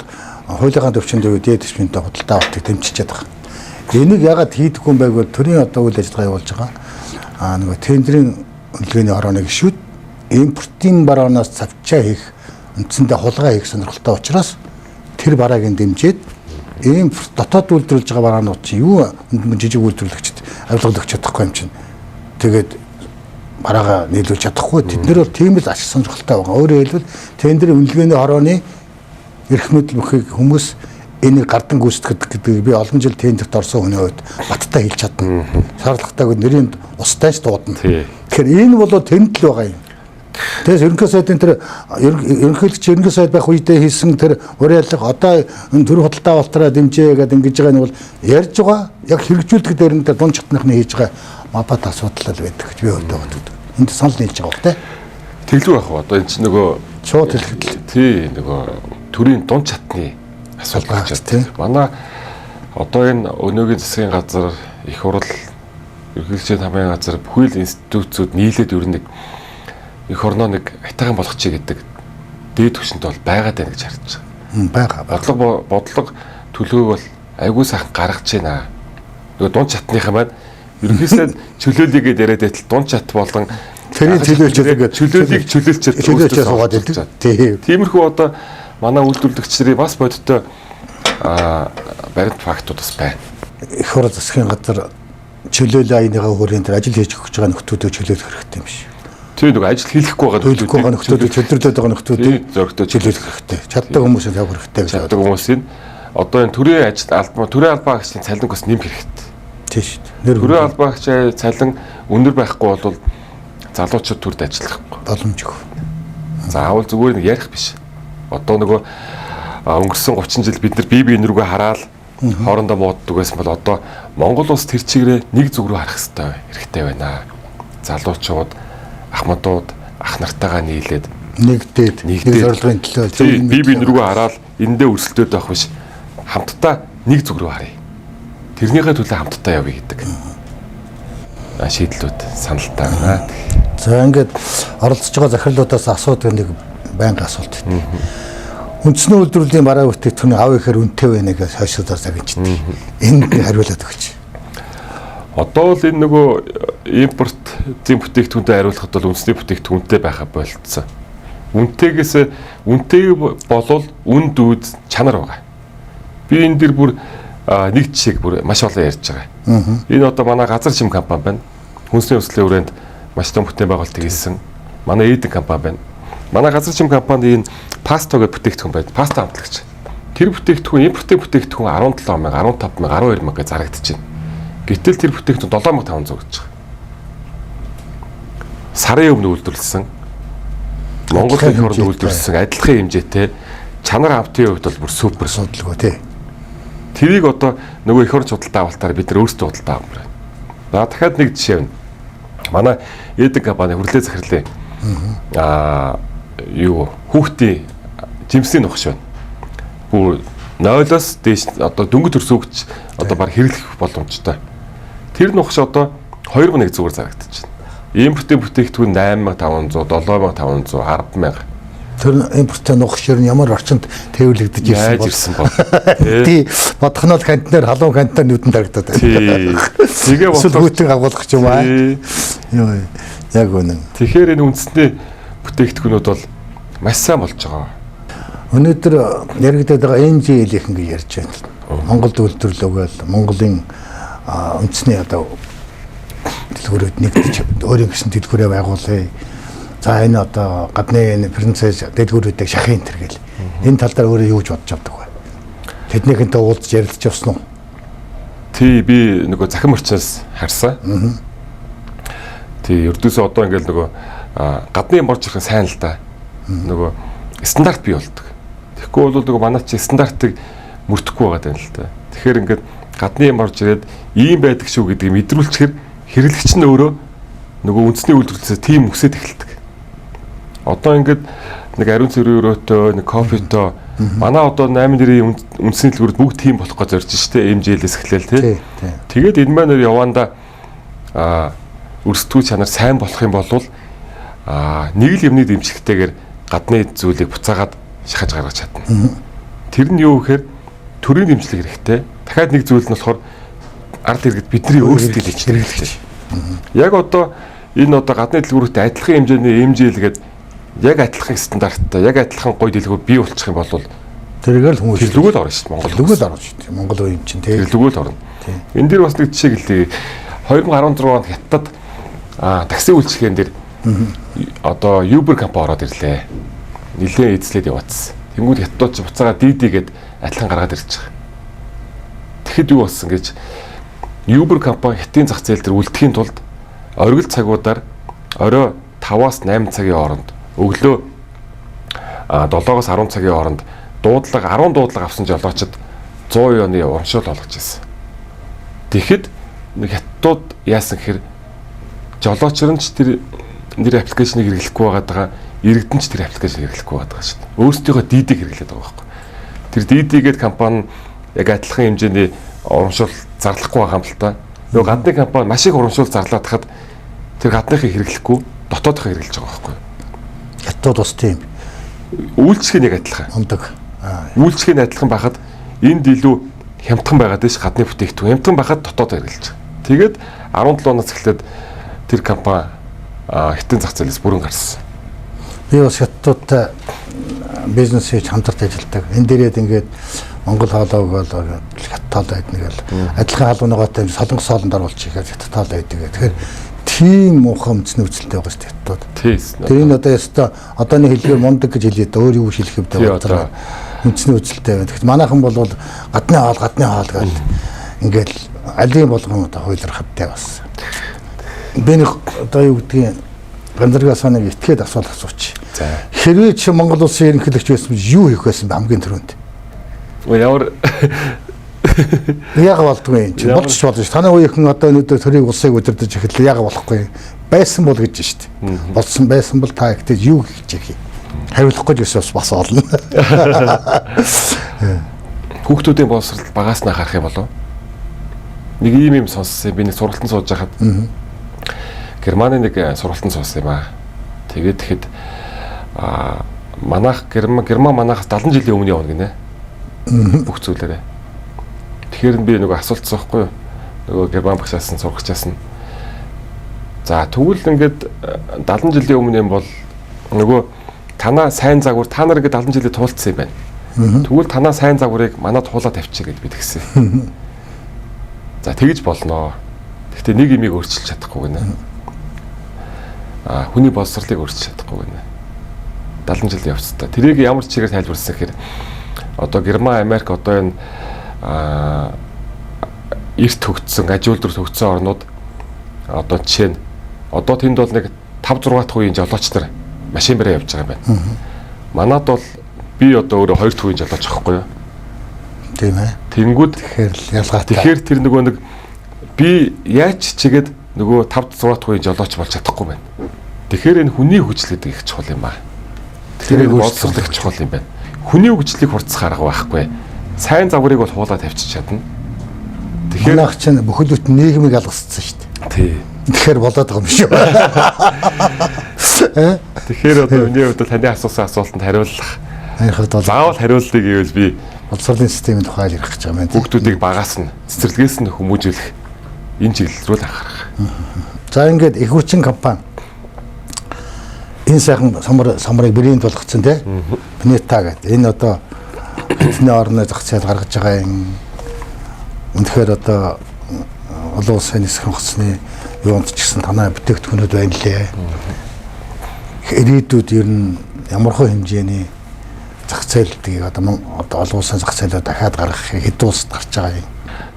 хуулийнхаа төвчөнд дээд түвшинтэй худалдаа авалтыг дэмжиж байгаа. Энийг ягаад хийдэггүй юм байг бол төрийн одоо үйл ажиллагаа явуулж байгаа. Нөгөө тендрийн үнэлгээний орооныг гişүүд импортын бараанаас цавчаа хийх үндсэндээ хулгай хийх сонирхолтой учраас тэр барааг нь дэмжиж импорт дотоод үйлдвэрлэж байгаа бараанууд чинь юу жижиг үйлдвэрлэгчд авилгалж чадахгүй юм чинь. Тэгээд бараагаа нийлүүлж чадахгүй. Тэд нэр бол тийм л ашиг сонирхолтой байгаа. Өөрөөр хэлбэл тендрийн үнэлгээний хорооны эрх мэдэл бүхийг хүмүүс энийг гардан гүйцэтгэдэг гэдгийг би олон жил тендерт орсон хүний хувьд баттай хэлж чадна. Шаардлагатайг нэрийн устай ч дуудана. Тэгэхээр энэ бол тэнд л байгаа юм. Тэгээс ерөнхий сайдын тэр ерөнхийлөгч ерөнхий сайд байх үедээ хийсэн тэр уриалга одоо энэ төр худалдаа авалтаараа дэмжээ гэдэг ингэж байгаа нь бол ярьж байгаа яг хэрэгжүүлдэг дээр нь тэр дунд чатныхны хийж байгаа мапат асуудал л байдаг гэж би өөртөө боддог. Энд санал нийлж байгаа бох те. Тэглүү байх уу? Одоо энэ чинь нөгөө шууд хэлэхэд л тий нөгөө төрийн дунд чатны асуудал гэж байна. Манай одоо энэ өнөөгийн засгийн газар их хурл ерөнхийлөгчийн хамын газар бүхэл институцүүд нийлээд ер нь нэг эх орноо нэг хайтайхан болгочих гэдэг дээд түвшинд бол байгаад байна гэж харж байгаа. Байгаа. Бодлого төлөөг бол айгүй сайхан гаргаж байна. Нөгөө дунд чатныхаа маань ерөнхийдөө чөлөөлөйгээд яриад байтал дунд чат болон тэрийг чөлөөлчөөд чөлөөлийг чөлөөлчөөд суугаад байдаг. Тий. Тиймэрхүү одоо манай үйлдвэрлэгчдийн бас бодиттой баримт фактууд бас байна. Эх орон засгийн газар чөлөөлөө аяныхаа хүрээнд тэр ажил хийж өгч байгаа нөхдүүдөө чөлөөлөх хэрэгтэй юм шиг. Тэр нөгөө ажил хийхгүй байгаа нөхдүүдийг чөлөөлөд байгаа нөхдүүдийг зөрөгтэй чөлөөлөх хэрэгтэй. Чаддаг хүмүүсийг тавих хэрэгтэй гэж. Чаддаг хүмүүсийн одоо энэ төрийн ажил албаа төрийн албаа агчдын цалинг бас нэмэх хэрэгтэй. Тийм шүү дээ. Төрийн албаа агчийн цалин өндөр байхгүй бол залуучууд төрд ажиллахгүй. Боломжгүй. Заавал зүгээр нэг ярих биш. Одоо нөгөө өнгөрсөн 30 жил бид нар бие биен рүүгээ хараад хоорондоо мууддаг байсан бол одоо Монгол улс тэр чигээрээ нэг зүг рүү харах хэрэгтэй хэрэгтэй байна. Залуучууд, ахмадууд ах нартайгаа нийлээд нэгдээд нэг зорилгын төлөө бие биен рүүгээ хараад эндээ өрсөлдөөд байх биш. Хамтдаа нэг зүг рүү харъя. Тэрнийхээ төлөө хамтдаа явъя гэдэг шийдлүүд саналтай байна. За ингээд оролцож байгаа захирлуудаас асуудаг нэг байнга асуулт. Үндсний үйлдвэрлэлийн бараа бүтээгдэхүүний ав ихээр үнэтэй байна гэж хойшоодоор загинчдаг. Энд хариулаад өгч. Одоо л энэ нөгөө импорт зэн бүтээгдэхүүнтэй хариулахад бол үндэсний бүтээгдэхүүнтэй байха болцсон. Үнэтэйгээс үнэтэй болвол үн дүүд чанар байгаа. Би энэ дэр бүр нэг жишээг бүр маш олон ярьж байгаа. Энэ одоо манай газар шим компани байна. Хүнсний өслийн хүрээнд Маш том бүтээн байгуулалтыг хийсэн. Манай Эден компани байна. Манай газар чим компани энэ пасто гэдэг бүтээгдэхүүн байна. Паста амтлагч. Тэр бүтээгдэхүүн импортын бүтээгдэхүүн 17 мянга, 15 мянга, 12 мянга гэж зарагдаж байна. Гэтэл тэр бүтээгдэхүүн 7500 гэж байгаа. Сарын өмнө үйлдвэрлэсэн. Монгол Адилхан их оронд хэмжээтэй. үйлдвэрлэсэн адилхан хэмжээтэй чанар амтын хувьд бол бүр супер. Асуудалгүй тий. Тэрийг одоо нөгөө эх орон худалдаа авалтаар бид нар өөрсдөө худалдаа авмаар байна. За дахиад нэг жишээ байна. Манай Эден компани хүрлээ захирлын юу хүүхдийн жимсний нухш байна. Бүр 0-оос дээш одоо дөнгөж төрсөн хүүхд одоо баг хэрэглэх боломжтой. Тэр нухш одоо 2100-аар зарагдаж байна. Импортын бүтээгдэхүүн 8500, 7500, 100000 Тэр импортын нухш ер нь ямар орчинд тээвэрлэгдэж ирсэн яаж бол ирсэн бол. Тэ. тий бодох нь бол контейнер халуун контейнер нүдэнд харагдаад байна. Тий. Тэгээ Эсвэл бодохоор хүүтэн агуулгах юм аа. тий. Юу яг үнэн. Тэгэхээр энэ үндэсний бүтээгдэхүүнүүд бол маш сайн болж байгаа. Өнөөдөр яригдаад байгаа NGL-ийнхэн гэж ярьж байна. Монголд үйлдвэрлэл өгөөл Монголын үндэсний одоо дэлгүүрүүд нэгдэж өөрийн гэсэн дэлгүүрээ байгуулъя. За энэ одоо гадны энэ франчайз дэлгүүрүүдийг шахах энэ төр гэл. Энэ тал дээр өөрөө юу гэж бодож авдаг вэ? Тэднийхэнтэй уулзж ярилцж явсан уу? Тий, би нөгөө захин мөрчөөс харсан. Тий, ердөөсөө одоо ингээл нөгөө гадны юм орж ирэх нь сайн л да. Нөгөө стандарт бий болдог. Тэгэхгүй бол нөгөө манай чи стандартыг мөрдөхгүй байгаа даа л да. Тэгэхээр ингээд гадны юм орж ирээд ийм байдаг шүү гэдгийг мэдрүүлчихэр хэрэглэгч нь өөрөө нөгөө үндэсний үйлдвэрлэлээс тийм өсөд эхэлдэг. Одоо ингээд нэг ариун цэврийн өрөөтэй, нэг кофетой манай одоо 8 нэрийн үндэсний дэлгүүрүүд бүгд тийм болох гэж зорж штэ MJL-ээс эхлээл тий. Тий, тий. Тэгээд энэ маань яванда өрсөлдөх чанар сайн болох юм бол нэг л юмны дэмжлэгтэйгээр гадны зүйлийг буцаагаад шахаж гаргаж чадна. Тэр нь юу гэхээр төрийн дэмжлэг хэрэгтэй. Дахиад нэг зүйл нь болохоор ард иргэд бидний өөрсдөө л хэрэглэж. Яг одоо энэ одоо гадны дэлгүүртэй адилхан хэмжээний MJL гээд яг адилхан стандарттай, яг адилхан гоё дэлгүүр бий болчих юм бол Тэргээр л хүмүүс тэр лүгэл орно шүү дээ Монгол. лүгэл орж шүү дээ. Монгол үе юм чинь тий. Тэр лүгэл орно. Энэ дэр бас нэг жишээ гэлээ. 2016 онд Хятад такси үйлчилгээн дээр одоо Uber компани ороод ирлээ. Нилээн эзлээд яваадсан. Тэнгүүд Хятадууд ч буцаага DD гээд адилхан гаргаад ирж байгаа. Тэгэхэд юу болсон гэж Uber компани Хятадын зах зээл дээр үлдэхийн тулд оргил цагуудаар орой 5-аас 8 цагийн хооронд өглөө 7-оос 10 цагийн хооронд дуудлага 10 дуудлага авсан жолоочд 100 юаны урамшуул олгож ирсэн. Тэгэхэд нэг хятадууд яасан гэхээр жолоочор нь ч тэр нэр аппликейшнийг хэрэглэхгүй байгаад байгаа, иргэдэн ч тэр аппликейшнийг хэрэглэхгүй байгаад байгаа шүү дээ. Өөрсдийнхөө DD-г хэрэглээд байгаа байхгүй. Тэр DD гээд компани яг адилхан хэмжээний урамшуул зарлахгүй байгаа юм л та. Нөгөө гадны компани маш их урамшуул зарлаад хахад тэр гадныхыг хэрэглэхгүй дотоодохыг хэрэглэж байгаа байхгүй. Хятад бас тийм Үйлчлэг нь яг адилхан. ундаг. Үйлчлэг нь адилхан байхад энд илүү хямдхан байгаад ш гадны бүтээгдэхүүн хямдхан байхад дотоод хэрэглэж байгаа. Тэгээд 17 оноос эхлээд тэр компани хятадын зах зээлээс бүрэн гарсан. Би бас хятадтай бизнес хийж хамтарч ажилладаг. Энэ дээрээд ингээд Монгол хоолойг бол хятад хоолой байдаг гэл. Адилхан халуун ногоотой юм солонгос хоолонд оруулчих гэхээр хятад хоолой байдаг. Тэгэхээр тийм муухай үндэсний үзэлтэй байгаа шүү дээ хятадууд. Тийс. Тэр энэ одоо ёстой одооны хэллэгээр мундаг гэж хэлье дээ. Өөр юу хэлэх юм Тий, бэ? одоо. Үндэсний үзэлтэй байна. Тэгэхэд манайхан бол гадны хоол гадны хоол гэл ингээл алийн болгон одоо хуйлрахтай бас. Би нэг одоо юу гэдгийг Ганзаргаас нэг итгээд асуулт асууч. За. Хэрвээ чи Монгол улсын ерөнхийлөгч байсан бол юу хийх байсан бэ хамгийн түрүүнд? Ямар Яг болдгүй юм чи. Ямар- Болж ч болно ш. Таны үеийнхэн одоо өнөөдөр төрийг улсыг удирдах эхэллээ. Яг болохгүй. Байсан бол гэж шít. Болсон байсан бол та ихтэй юу хийж яах юм? Хариулахгүй ч гэсэн бас олно. хүүхдүүдийн боловсрол багаас нь харах юм болов? Нэг ийм юм сонссон. Би нэг сургалтанд сууж байхад Германы нэг сургалтанд суусан юм аа. Тэгээд тэгэхэд манайх Герман манайхаас 70 жилийн өмнө явна гинэ. Бүх зүйлээрээ. Тэгэхээр би нөгөө асуултсан байхгүй юу? Нөгөө Герман багшаас нь сурагчаас нь. За тэгвэл ингээд 70 жилийн өмнө юм бол нөгөө танаа сайн загвар та нар ингээд 70 жилийн туулцсан юм байна. Тэгвэл танаа сайн загварыг манад хуулаа тавьчих гэд би тэгсэн. За тэгж болноо. Гэхдээ нэг юмыг өөрчилж чадахгүй гинэ. Хүний боловсролыг өөрчилж чадахгүй гэнэ. 70 жилийн явцдаа. Тэрийг ямар чигээр тайлбарласан гэхээр одоо Герман, Америк одоо энэ эрт хөгжсөн, аж үйлдвэр хөгжсөн орнууд одоо жишээ нь одоо тэнд бол нэг 5 6 дахь үеийн жолооч нар машин бариа явж байгаа юм байна. Манад бол би одоо өөрөө 2 дахь үеийн жолооч байхгүй юу? Тийм ээ. Тэнгүүд тэгэхээр л ялгаатай. Тэгэхээр тэр нөгөө нэг би яаж чигээд нөгөө 5 6 дахь үеийн жолооч болж чадахгүй байна. Тэгэхээр энэ хүний хөгжил гэдэг их чухал юм аа. Тэгэхээр энэ боловсрол их чухал юм байна. Хүний хөгжлийг хурцсах арга байхгүй. Сайн загварыг бол хуулаа тавьчих чадна. Тэгэхээр манайх чинь бүхэл бүтэн нийгмийг алгассан шүү дээ. Тий. Тэгэхээр болоод байгаа юм шүү. Тэгэхээр одоо миний хувьд таны асуусан асуултанд хариулах хувьд бол заавал хариултыг гэвэл би боловсролын системийн тухай ярих гэж байгаа юм байна. Хүүхдүүдийг багаас нь цэцэрлэгээс нь хүмүүжүүлэх энэ чиглэл рүү л анхаарах. За ингээд их хүчин компани энэ сайхан самрыг брэнд болгоцсон тий. Планета гэдэг. Энэ одоо бидний орны зах зээл гаргаж байгаа юм. Үнэхээр одоо олон улсын нисэх онгоцны юунд ч гэсэн танай бүтээгдэхүүнүүд байна лээ. Ирээдүйд ер нь ямархуу хэмжээний зах зээлдгийг одоо олон улсын зах зээлээр дахиад гаргах хэд улсад гарч байгаа юм.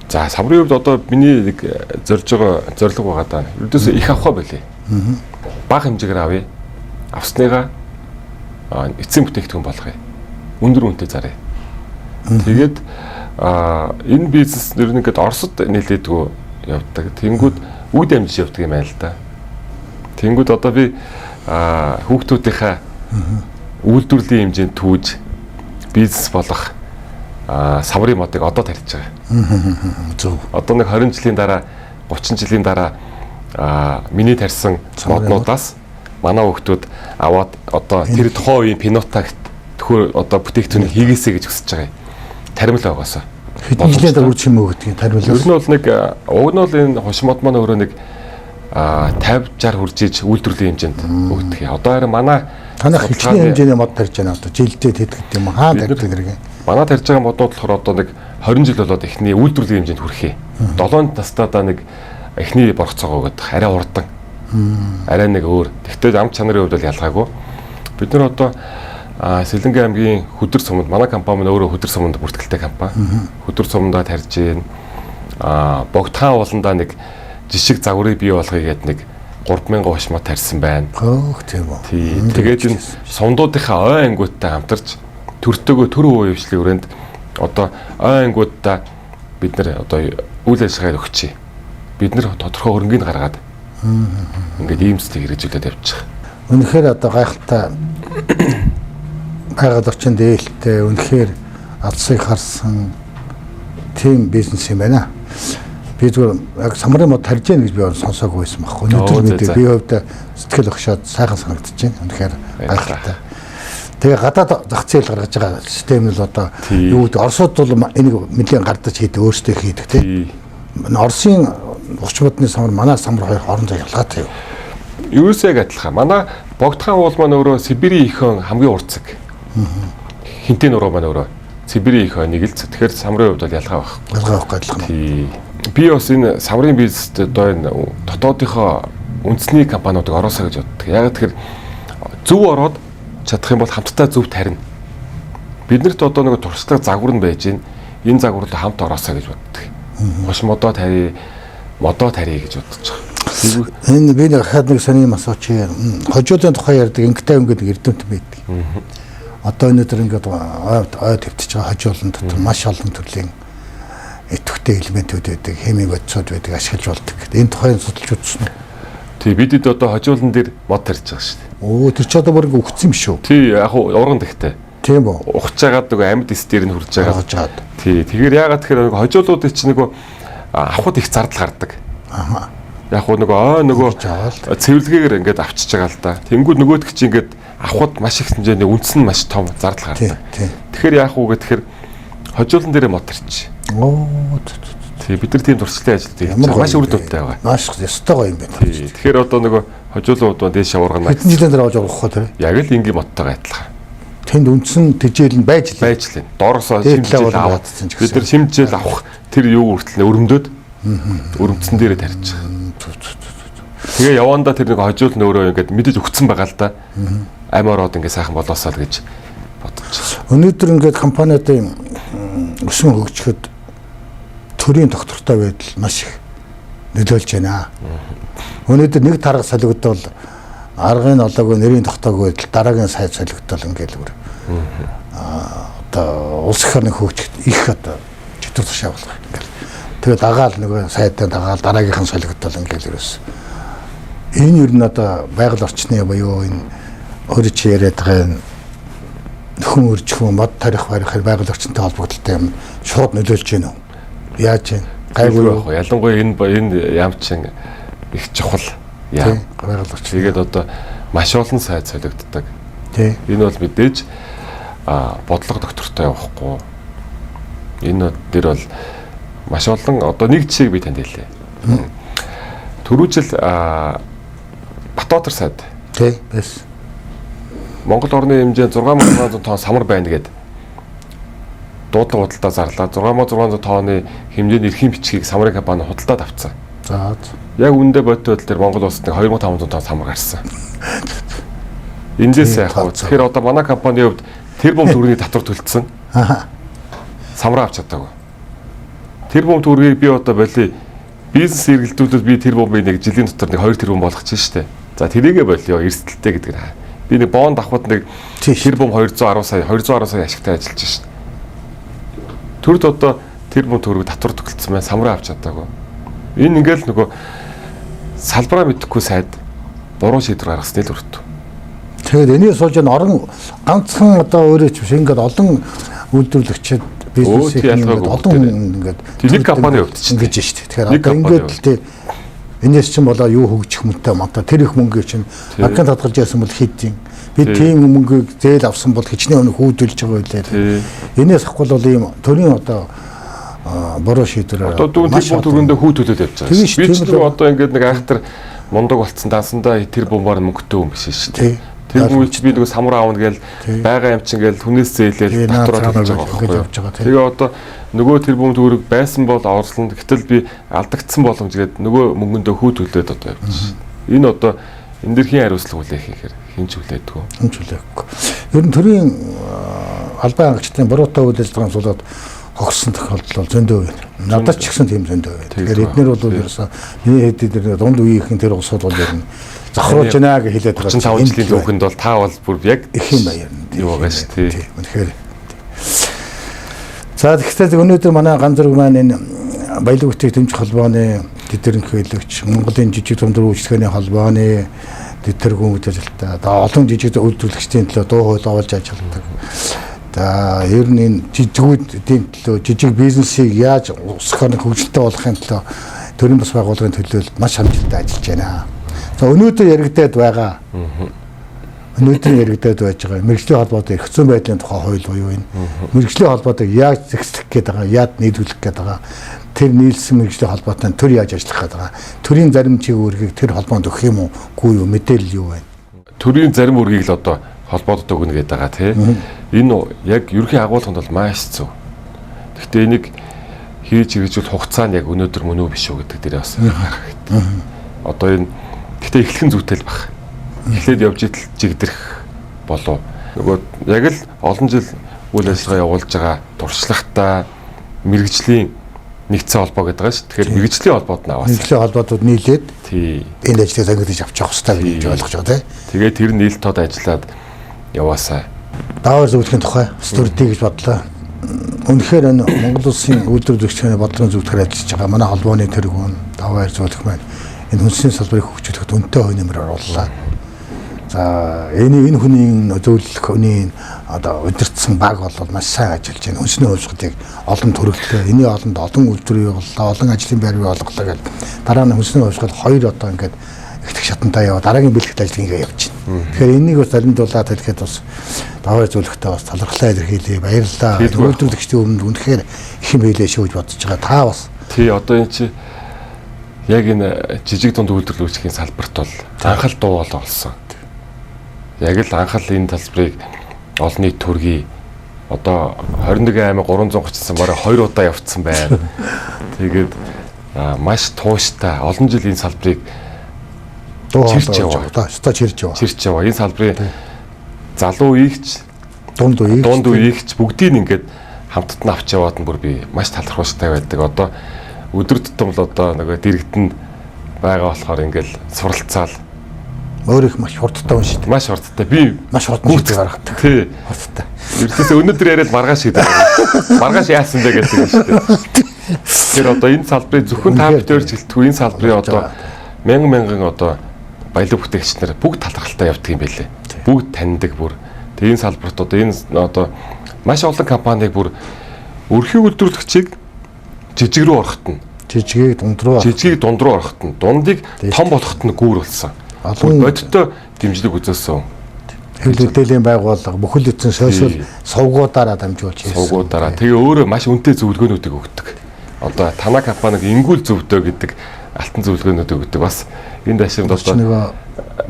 За самрын хувьд одоо миний нэг зорж байгаа зорилго байгаа даа. Ердөөсөө их авах байлээ. Бага хэмжээгээр авъя. Авсныгаа эцсийн бүтээгдэхүүн болгоё. Өндөр үнэтэй заръя. Тэгээд энэ бизнес нэр нь ингээд Оросд нэлээдгүй явдаг. Тэнгүүд үг дамжиж явдаг юм байна л да. Тэнгүүд одоо би хүүхдүүдийнхээ үйлдвэрлэлийн хэмжээнд түүж бизнес болох самрын модыг одоо тарьж байгаа. Зөв. Одоо нэг 20 жилийн дараа 30 жилийн дараа миний тарьсан моднуудаас манай хүүхдүүд аваад одоо тэр тухайн үеийн пинотагт төхөр одоо бүтээгдэхүүнийг хийгээсэй гэж хүсэж байгаа юм. Таримл байгаасаа. Хэдэн жилийн дараа үр чимээ өгдөг таримлаас. Ер нь бол нэг уг нь бол энэ хошин мод маань өөрөө нэг 50 60 хүрж иж үйлдвэрлэлийн хэмжээнд өгдөг. Одоо харин манай танах хичнээн хэмжээний мод тарьж байна одоо жилдээ тэтгэдэг юм хаа тарьдаг зэрэг. Манай тарьж байгаа моднууд болохоор одоо нэг 20 жил болоод эхний үйлдвэрлэлийн хэмжээнд хүрэхээ. 7 настайдаа нэг эхний боргоцоогоо өгöd арай хурдан. Арай нэг өөр. Тэгвэл ам чанарын хувьд бол ялгаагүй. Бид нар одоо Сэлэнгэ аймгийн Хөдөр суманд манай компани маань өөрөө Хөдөр суманд бүртгэлтэй компани. Хөдөр сумандаа тарьж гин. Богдхан ууландаа нэг жишг загварыг бий болгоё гэд нэг 3000 хошмоо тарьсан байна. Хөөх тийм үү. Тэгээд энэ сумдуудынхаа ой ангиудтай хамтарч төртөөгөө төр хувийн хвшлийн өрөөнд одоо ой ангиудаа бид нар одоо үйл ажиллагаа өгчээ. Бид нар тодорхой хөрөнгийг гаргаад ингээд ийм зүйлийг хэрэгжүүлээд явчих. Үнэхээр одоо гайхалтай байгаль орчин дээлтэй үнэхээр алсыг харсан тийм бизнес юм байна. Би зүгээр яг самрын мод тарьж гин гэж би сонсоогүй байсан байхгүй. Өнөөдөр мэдээ би хувьд сэтгэл өгшөөд сайхан санагдаж байна. Үнэхээр гайхалтай. Тэгээ гадаад зах зээл гаргаж байгаа систем нь л одоо юу гэдэг Оросууд бол энийг нэлээн гардаж хийдэг, өөрсдөө хийдэг тийм. Оросын хуч модны самар манай самар хоёр хоорондоо ялгаатай юу? Юусээ яг адилхан. Манай Богдхан уул маань өөрөө Сибирийн их хон хамгийн урцэг. Хинтээ нуруу маань өөрөө Сибирийн их хоныг л тэгэхээр самрын хувьд бол ялгаа байхгүй. Ялгаа байхгүй адилхан. Тий. Би бас энэ самрын бизнест одоо энэ дотоодынхоо үндэсний компаниудыг ороосоо гэж боддог. Яг тэгэхээр зөв ороод чадах юм бол хамтдаа зөв тарина. Биднэрт одоо нэг туршлага загвар нь байж гин. Энэ загвар руу хамт ороосоо гэж боддог. Хуш модоо тарий, модоо тарий гэж бодож байгаа. Энэ би нэг хаад нэг сони юм асууч. Хожуулын тухай ярьдаг Инктай гэдэг эрдэмтэн байдаг. Одоо өнөөдөр ингээд ой твтж байгаа хожуулын дотор маш олон төрлийн идэвхтэй элементүүд байдаг, химийн бодисууд байдаг, ашиглаж болдог. Энэ тухайн судалж үзсэн үү? Тий, бидэд одоо хожуулан дээр мод тарьж байгаа шүү дээ. Өө, тэр чи одоо бүр ингээ үхсэн юм шүү. Тий, яг урган тэгтэй. Тийм үү? Ухаж байгаад нөгөө амьд эс дээр нь хурж байгаа. Хожоод. Тий, тэгэхээр яагаад тэгэхээр нөгөө хожуулуудыг чи нөгөө авахд их зардал гардаг. Аа. Яг хуу нөгөө ой нөгөө цэвэрлэгээр ингээд авчиж байгаа л да. Тэнгүүд нөгөөдг чи ингээд авахд маш их хэмжээний үндэс нь маш том зардал гардаг. Тэгэхээр яах вэ гэхээр хожуулан дээрээ мод тарч. Оо. Тий, бид нар тийм туршлагатай ажилладаг. Маш үр дүнтэй байгаа. Маш ёстой гоё юм байна. Тэгэхээр одоо нөгөө хожуулууд ба дээшээ ургана. Хэдэн жилийн дараа олж ургах вэ тэр? Яг л энгийн модтойгоо адилхан. Тэнд үндсэн тэжээл нь байж л. Байж л. Доороосоо шимжээл аваад. Бид нар шимжээл авах тэр юу хүртэл өрөмдөд өрөмдсөн дээрээ тарьж байгаа. Тэгээ явандаа тэр нэг хожуул нь өөрөө ингээд мэдээж өгцөн байгаа л да. Ам ороод ингээд сайхан болоосаа л гэж бодож. Өнөөдөр ингээд компаниудын өсөн хөгжихэд төрийн доктортой байдал маш их нөлөөлж байна. Өнөөдөр нэг тарга солигдвол аргын олоогүй, нэрийн тогтоогүй байдал дараагийн сайд солигдвол ингээд бүр одоо улс их орны хөгжихэд их одоо чөтгөр тушаа болох ингээд. Тэгээ дагаал нөгөө сайдаа дагаал дараагийнхан солигдвол ингээд ерөөс. Энэ ер нь одоо байгаль орчны буюу энэ өөрөө чи яриад байгаа энэ нөхөн өржихүн мод тарих барих байгаль орчинтой холбогдолтой юм шууд нөлөөлж гэнэ үү? Яаж вэ? Гайгүй байх уу? Ялангуяа энэ яам чин их чухал яам. Байгаль орчин. Тэгээд одоо маш олон сайд солигддог. Тий. Энэ бол мэдээж бодлого доктортой явахгүй. Энэ дээр бол маш олон одоо нэг жишээг би танд хэлье. Түрүү жил Батбаатар сайд. Тий. Байсан. Монгол орны хэмжээнд 6600 тонн самар байна гээд дуудлага худалдаа зарлаа. 6600 тонны хэмжээний эрхийн бичгийг самрын компани худалдаад авцсан. За. Яг үүндээ бодит байдал дээр Монгол улсад нэг 2500 тонн самар гарсан. Эндээс яах вэ? Тэгэхээр одоо манай компанийн хувьд тэр бум төгрөгийн татвар төлсөн. Самраа авч чадаагүй. Тэр бум төгрөгийг би одоо болий бизнес эргэлдүүлвэл би тэр бумыг нэг жилийн дотор нэг 2 тэрбум болгочих штэ. За тэрийгэ болио эрсдэлтэй гэдэг нь. Би нэг бонд авахд нэг тэр бум 210 сая 210 сая ашигтай ажиллаж шин. Төрд одоо тэр бум төгрөг татвар төгөлдсөн байна. Самраа авч чадаагүй. Энэ ингээл нөгөө салбараа мэдэхгүй сайд буруу шийдвэр гаргасны л өртөө. Тэгэхээр энийг сууж энэ орон ганцхан одоо өөрөө ч биш ингээд олон үйлдвэрлэгчид бизнесийг ингээд олон хүн ингээд нэг компани хувьд чинь ингэж шүү дээ. Тэгэхээр одоо ингээд л тий энэс чинь болоо юу хөгжих мөнтэй мантаа тэр их мөнгийг чинь банкнд хадгалж яасан бол хэд юм. Би тийм мөнгийг зээл авсан бол хичнээн өнөх хүүдүүлж байгаа байлээ. Энээс ахгүй бол ийм төрийн одоо буруу шийдвэр одоо дүүн тэр бум төгрөндөө хүү төлөөд явж байгаа. Би ч нөгөө одоо ингээд нэг айхтар мундаг болцсон дансандаа тэр бумаар мөнгөтэй хүн биш шүү дээ. Тэр бумыг чи би нөгөө самар аавна гээл байгаа юм чинь гээл хүнээс зээлээл татвараа төлж байгаа байхгүй юу. Тэгээ одоо нөгөө тэр бум төгрөг байсан бол орлоно. Гэтэл би алдагдсан боломж гээд нөгөө мөнгөндөө хүү төлөөд одоо явж. Энэ одоо энэ дэр хийн хариуцлага хүлээх юм хэр хэн ч хүлээдэггүй. Хэн ч хүлээхгүй. Ер нь төрийн албан хангагчдын буруутай үйл ажиллагааны суулгаад хогсон тохиолдол бол зөндөө байна. Надад ч гэсэн тийм зөндөө байна. Тэгэхээр эднэр бол ерөөсөө миний хэд дээр дунд үеийнхэн тэр улсууд бол ер нь зохируулж байна гэж хэлээд байгаа. 35 жилийн түүхэнд бол та бол бүр яг их юм баяр. Юу байгаа шүү дээ. Үнэхээр. За тэгэхээр өнөөдөр манай ган зэрэг маань энэ баялаг бүтээгдэхүүн дэмжих холбооны тэтгэрэнхийлэгч, Монголын жижиг дунд үйлчлэгээний холбооны тэтгэргүн гэж ажилтаа. Одоо олон жижиг үйлдвэрлэгчдийн төлөө дуу хоолой олж ажилладаг. За ер нь энэ жижигүүдийн төлөө жижиг бизнесийг яаж улс орны хөгжилтэй болгохын төлөө төрийн бас байгууллагын төлөө маш амжилттай ажиллаж байна. За өнөөдөр яригдаад байгаа. Өнөөдөр яригдаад байж байгаа мэргэжлийн холбоотой эрх зүйн байдлын тухай хууль буюу энэ мэргэжлийн холбоотойг яаж зэгцлэх гээд байгаа, яаж нийлүүлэх гээд байгаа, тэр нийлсэн мэргэжлийн холбоотой төр яаж ажиллах гээд байгаа, төрийн зарим чиг үүргийг тэр холбоонд өгөх юм уу, үгүй юу, мэдээлэл юу байна? Төрийн зарим үүргийг л одоо холбоодод өгнө гэдэг байгаа тий. Энэ яг ерөнхий агуулганд бол маш зөв. Гэхдээ энийг хийж хэрэгжүүл хугацаа нь яг өнөөдөр мөн үү биш үү гэдэг дээр бас анхаарах хэрэгтэй. Одоо энэ гэхдээ эхлэх нь зүйтэй л баг. Эхлээд явж идэл жигдэрх болов. Нөгөө яг л олон жил үйл ажиллагаа явуулж байгаа туршлагатай мэрэгжлийн нэгдсэн холбоо гэдэг байгаа шүү. Тэгэхээр мэрэгжлийн холбоод нь аваасаа. Мэрэгжлийн холбоодууд нийлээд тий. Энэ ажлыг зангидаж авч явах хэрэгтэй гэж ойлгож байгаа тий. Тэгээд тэр нийлт тод ажиллаад яваасаа. Даавар зөвлөхийн тухай бас дүрдээ гэж бодлоо. Үнэхээр энэ Монгол улсын үйлдвэрлэгчдийн бодлогын зөвлөхөөр ажиллаж байгаа манай холбооны тэргүүн даваар зөвлөх маань энэ хүнсний салбарыг хөгжүүлэхэд үнэтэй хувь нэмэр орууллаа. За энэ хүний зөвлөх хүний одоо удирдсан баг бол маш сайн ажиллаж байна. Хүнсний хувьсгалыг олон төрөлтэй, энэний олонд олон үйлдвэр явууллаа, олон ажлын байр бий олголоо гэл. Дараа нь хүнсний хувьсгал хоёр одоо ингээд ихтгэх шатантай яваа дараагийн бэлтгэл ажил ингээ явж байна. Тэгэхээр энийг бас заримдуулаад хэлэхэд бас даваа зөвлөхтэй бас талархлаа илэрхийлье. Баярлалаа. Үйлдвэрлэгчдийн өмнө үнэхээр их юм хэлээ шүү гэж бодож байгаа. Та бас тий одоо энэ чи яг энэ жижиг дунд үйлдвэрлэгчдийн салбарт бол анхал дуу бол олсон. Яг л анхал энэ талбарыг олон нийт төргий одоо 21 аймаг 330 бараг 2 удаа явцсан байна. Тэгээд маш тууштай олон жил энэ салбарыг Чирч яваа. Одоо чирч яваа. Чирч яваа. Энэ салбарын залуу үеигч, дунд үеигч, дунд үеигч бүгдийг ингээд хамтд нь авч яваад нь бүр би маш талархууштай байдаг. Одоо өдөр тутам л одоо нөгөө дэрэгдэн байгаа болохоор ингээл суралцаал өөр их маш хурдтай хүн шүү дээ. Маш хурдтай. Би маш хурдан шийдвэр гаргадаг. Тий. Хурдтай. Ердөөсөө өнөөдөр яриад маргааш шийдвэр. Маргааш яасан бэ гэдэг юм шүү дээ. Тэгэхээр одоо энэ салбарын зөвхөн та бүдээр ч гэлтгүй энэ салбарын одоо мянган мянган одоо баялаг бүтээгч нар бүгд талархалтай явдаг юм байлээ. Бүгд таньдаг бүр. Тэгээ энэ салбарт одоо энэ одоо маш олон компаниг бүр өрхий үйлдвэрлэгчийг жижиг рүү ороход нь жижигийг дунд руу жижигийг дунд руу ороход нь дундыг том болоход нь гүүр болсон. Олон бодиттой дэмжлэг үзүүлсэн. Хэвлэл мэдээллийн байгууллага бүхэл бүтэн сошиал сувгуудаараа дамжуулж хийсэн. Сувгуудаараа. Тэгээ өөрөө маш үнэтэй зөвлөгөөнүүдийг өгдөг. Одоо танай компаниг ингүүл зөвдөө гэдэг алтан зөвлөгөөнүүдийг өгдөг. Бас энэ дашрамд одоо нөгөө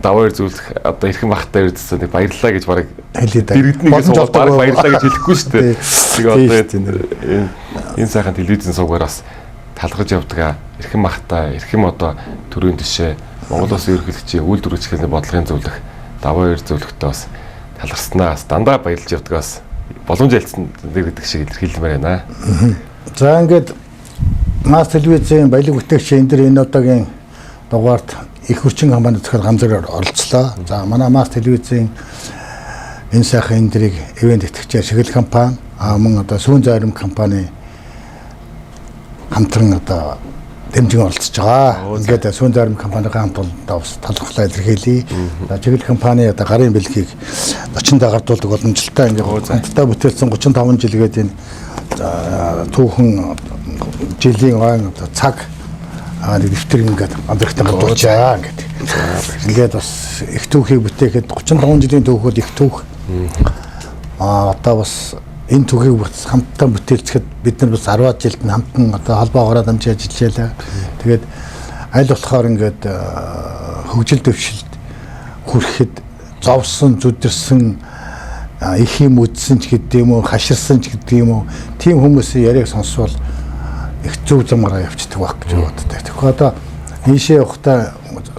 даваа зөвлөх одоо эрхэм бахтай ирдсэн нэг баярлалаа гэж барыг хэлээд дэрэгднийг суугаад бараг баярлалаа гэж хэлэхгүй шүү дээ. Тэгээ одоо энэ сайхан телевизэн сувгаар бас талархаж явдаг. Эрхэм бахтай, эрхэм одоо төрийн тишээ Монгол Улсын ерөнхийлөгчийн үйлдвэрлэгчдийн бодлогын зөвлөх даваа хоёр зөвлөхтөө бас талархснаас дандаа баярлж явдаг, бас боломж ялцсан гэдэг шиг илэрхийлмээр байна. За ингээд Мас телевизийн баялаг бүтээгч энэ дэр энэ удаагийн дугаарт их хүчин компани зохиол ганцаар оролцлоо. За манай Мас телевизийн энэ сайхан энэ дэрийг ивент итгэгчээр Шигэл компани, мөн одоо Сүүн зайрам компани хамтран одоо дэмжин оролцож байгаа. Ингээд Сүүн зайрам компанийн хамт олондоо бас талархлаа илэрхийлье. За Чиглэл компани одоо гарын бэлгийг зочиндоо гардуулдаг боломжтой. Ингээд хамтдаа бүтээлсэн 35 жил гээд энэ түүхэн жилийн ойн одоо цаг нэг дэвтэр ингээд ганцаархтан гардуулчаа ингээд. Ингээд бас их түүхийг бүтээхэд 35 жилийн түүх бол их түүх. Одоо бас энэ түүхийг бас хамтдаа бүтээлцэхэд бид нар бас 10 жилд нь хамтан одоо холбоогоороо дамжиж ажиллажээ. Тэгээд аль болохоор ингээд хөгжил дэвшилд хүрэхэд зовсон, зүдэрсэн, их юм үдсэн ч гэдэг юм уу, хаширсан ч гэдэг юм уу, тийм хүмүүсийн яриаг сонсвол их зөв замаараа явчихдаг байх гэж боддог. Тэгэхээр одоо ийшээ явахдаа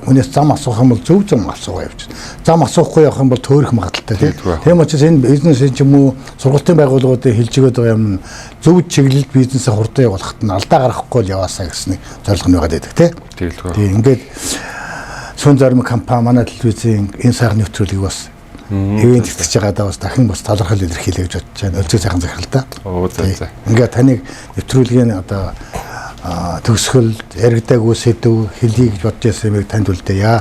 хүнээс зам асуух юм бол зөв зам асуугаа явчихна. Зам асуухгүй явах юм бол төөрөх магадaltaй тийм. Тийм учраас энэ бизнесийн ч юм уу сургалтын байгууллагуудын хэлж өгöd байгаа юм зөв чиглэлд бизнесээ хурдан явуулахад нь алдаа гаргахгүй л яваасаа гэсэн нэг зорилго нь байгаад байдаг тийм. Тийм ингээд Сүүн зарим компани манай телевизийн энэ сайхан нэвтрүүлгийг бас ивент итгэж байгаадаа бас дахин бас талархал илэрхийлье гэж бодож байна. Өлзий сайхан захирал та. За. Ингээд таныг нэвтрүүлгийн одоо төгсгөл яригдаагүй сэдв хэлье гэж бодож байсан юмыг танд үлдээе.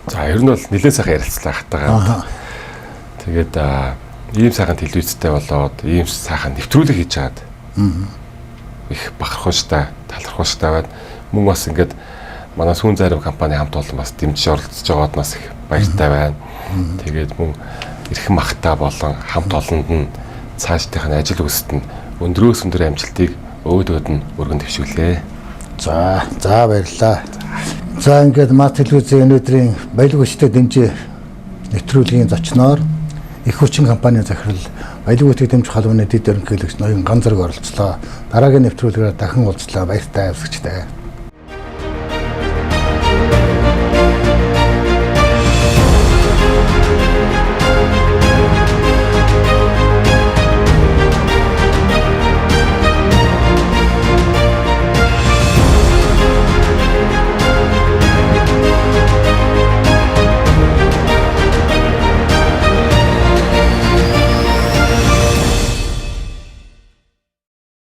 За ер нь бол нэлээд сайхан ярилцлаа хатагаа. Тэгээд ийм сайхан телевизтэй болоод ийм сайхан нэвтрүүлэг хийж чаад их бахархууштай, талархууштай байд. Мөн бас ингээд манай Сүүн зайрам компани хамт олон бас дэмжиж оролцож байгаад нас их баяртай байна. Тэгээд мөн эрхэм ахтай болон хамт олонд нь цаашдынх нь ажил үйлсэд нь өндрөөс өндөр амжилтыг өөдөөд нь өргөн дэвшүүлээ. За баярлалаа. За ингээд Мас телевизийн өнөөдрийн баялаг хүчтэй дэмжиж нэвтрүүлгийн зочноор их хүчин компани захирал баялаг хүчтэй дэмжих холбооны дэд ерөнхийлөгч Ноён Ганзарг оролцлоо. Дараагийн нэвтрүүлгээр дахин уулзлаа. Баяртай үзэгчдээ.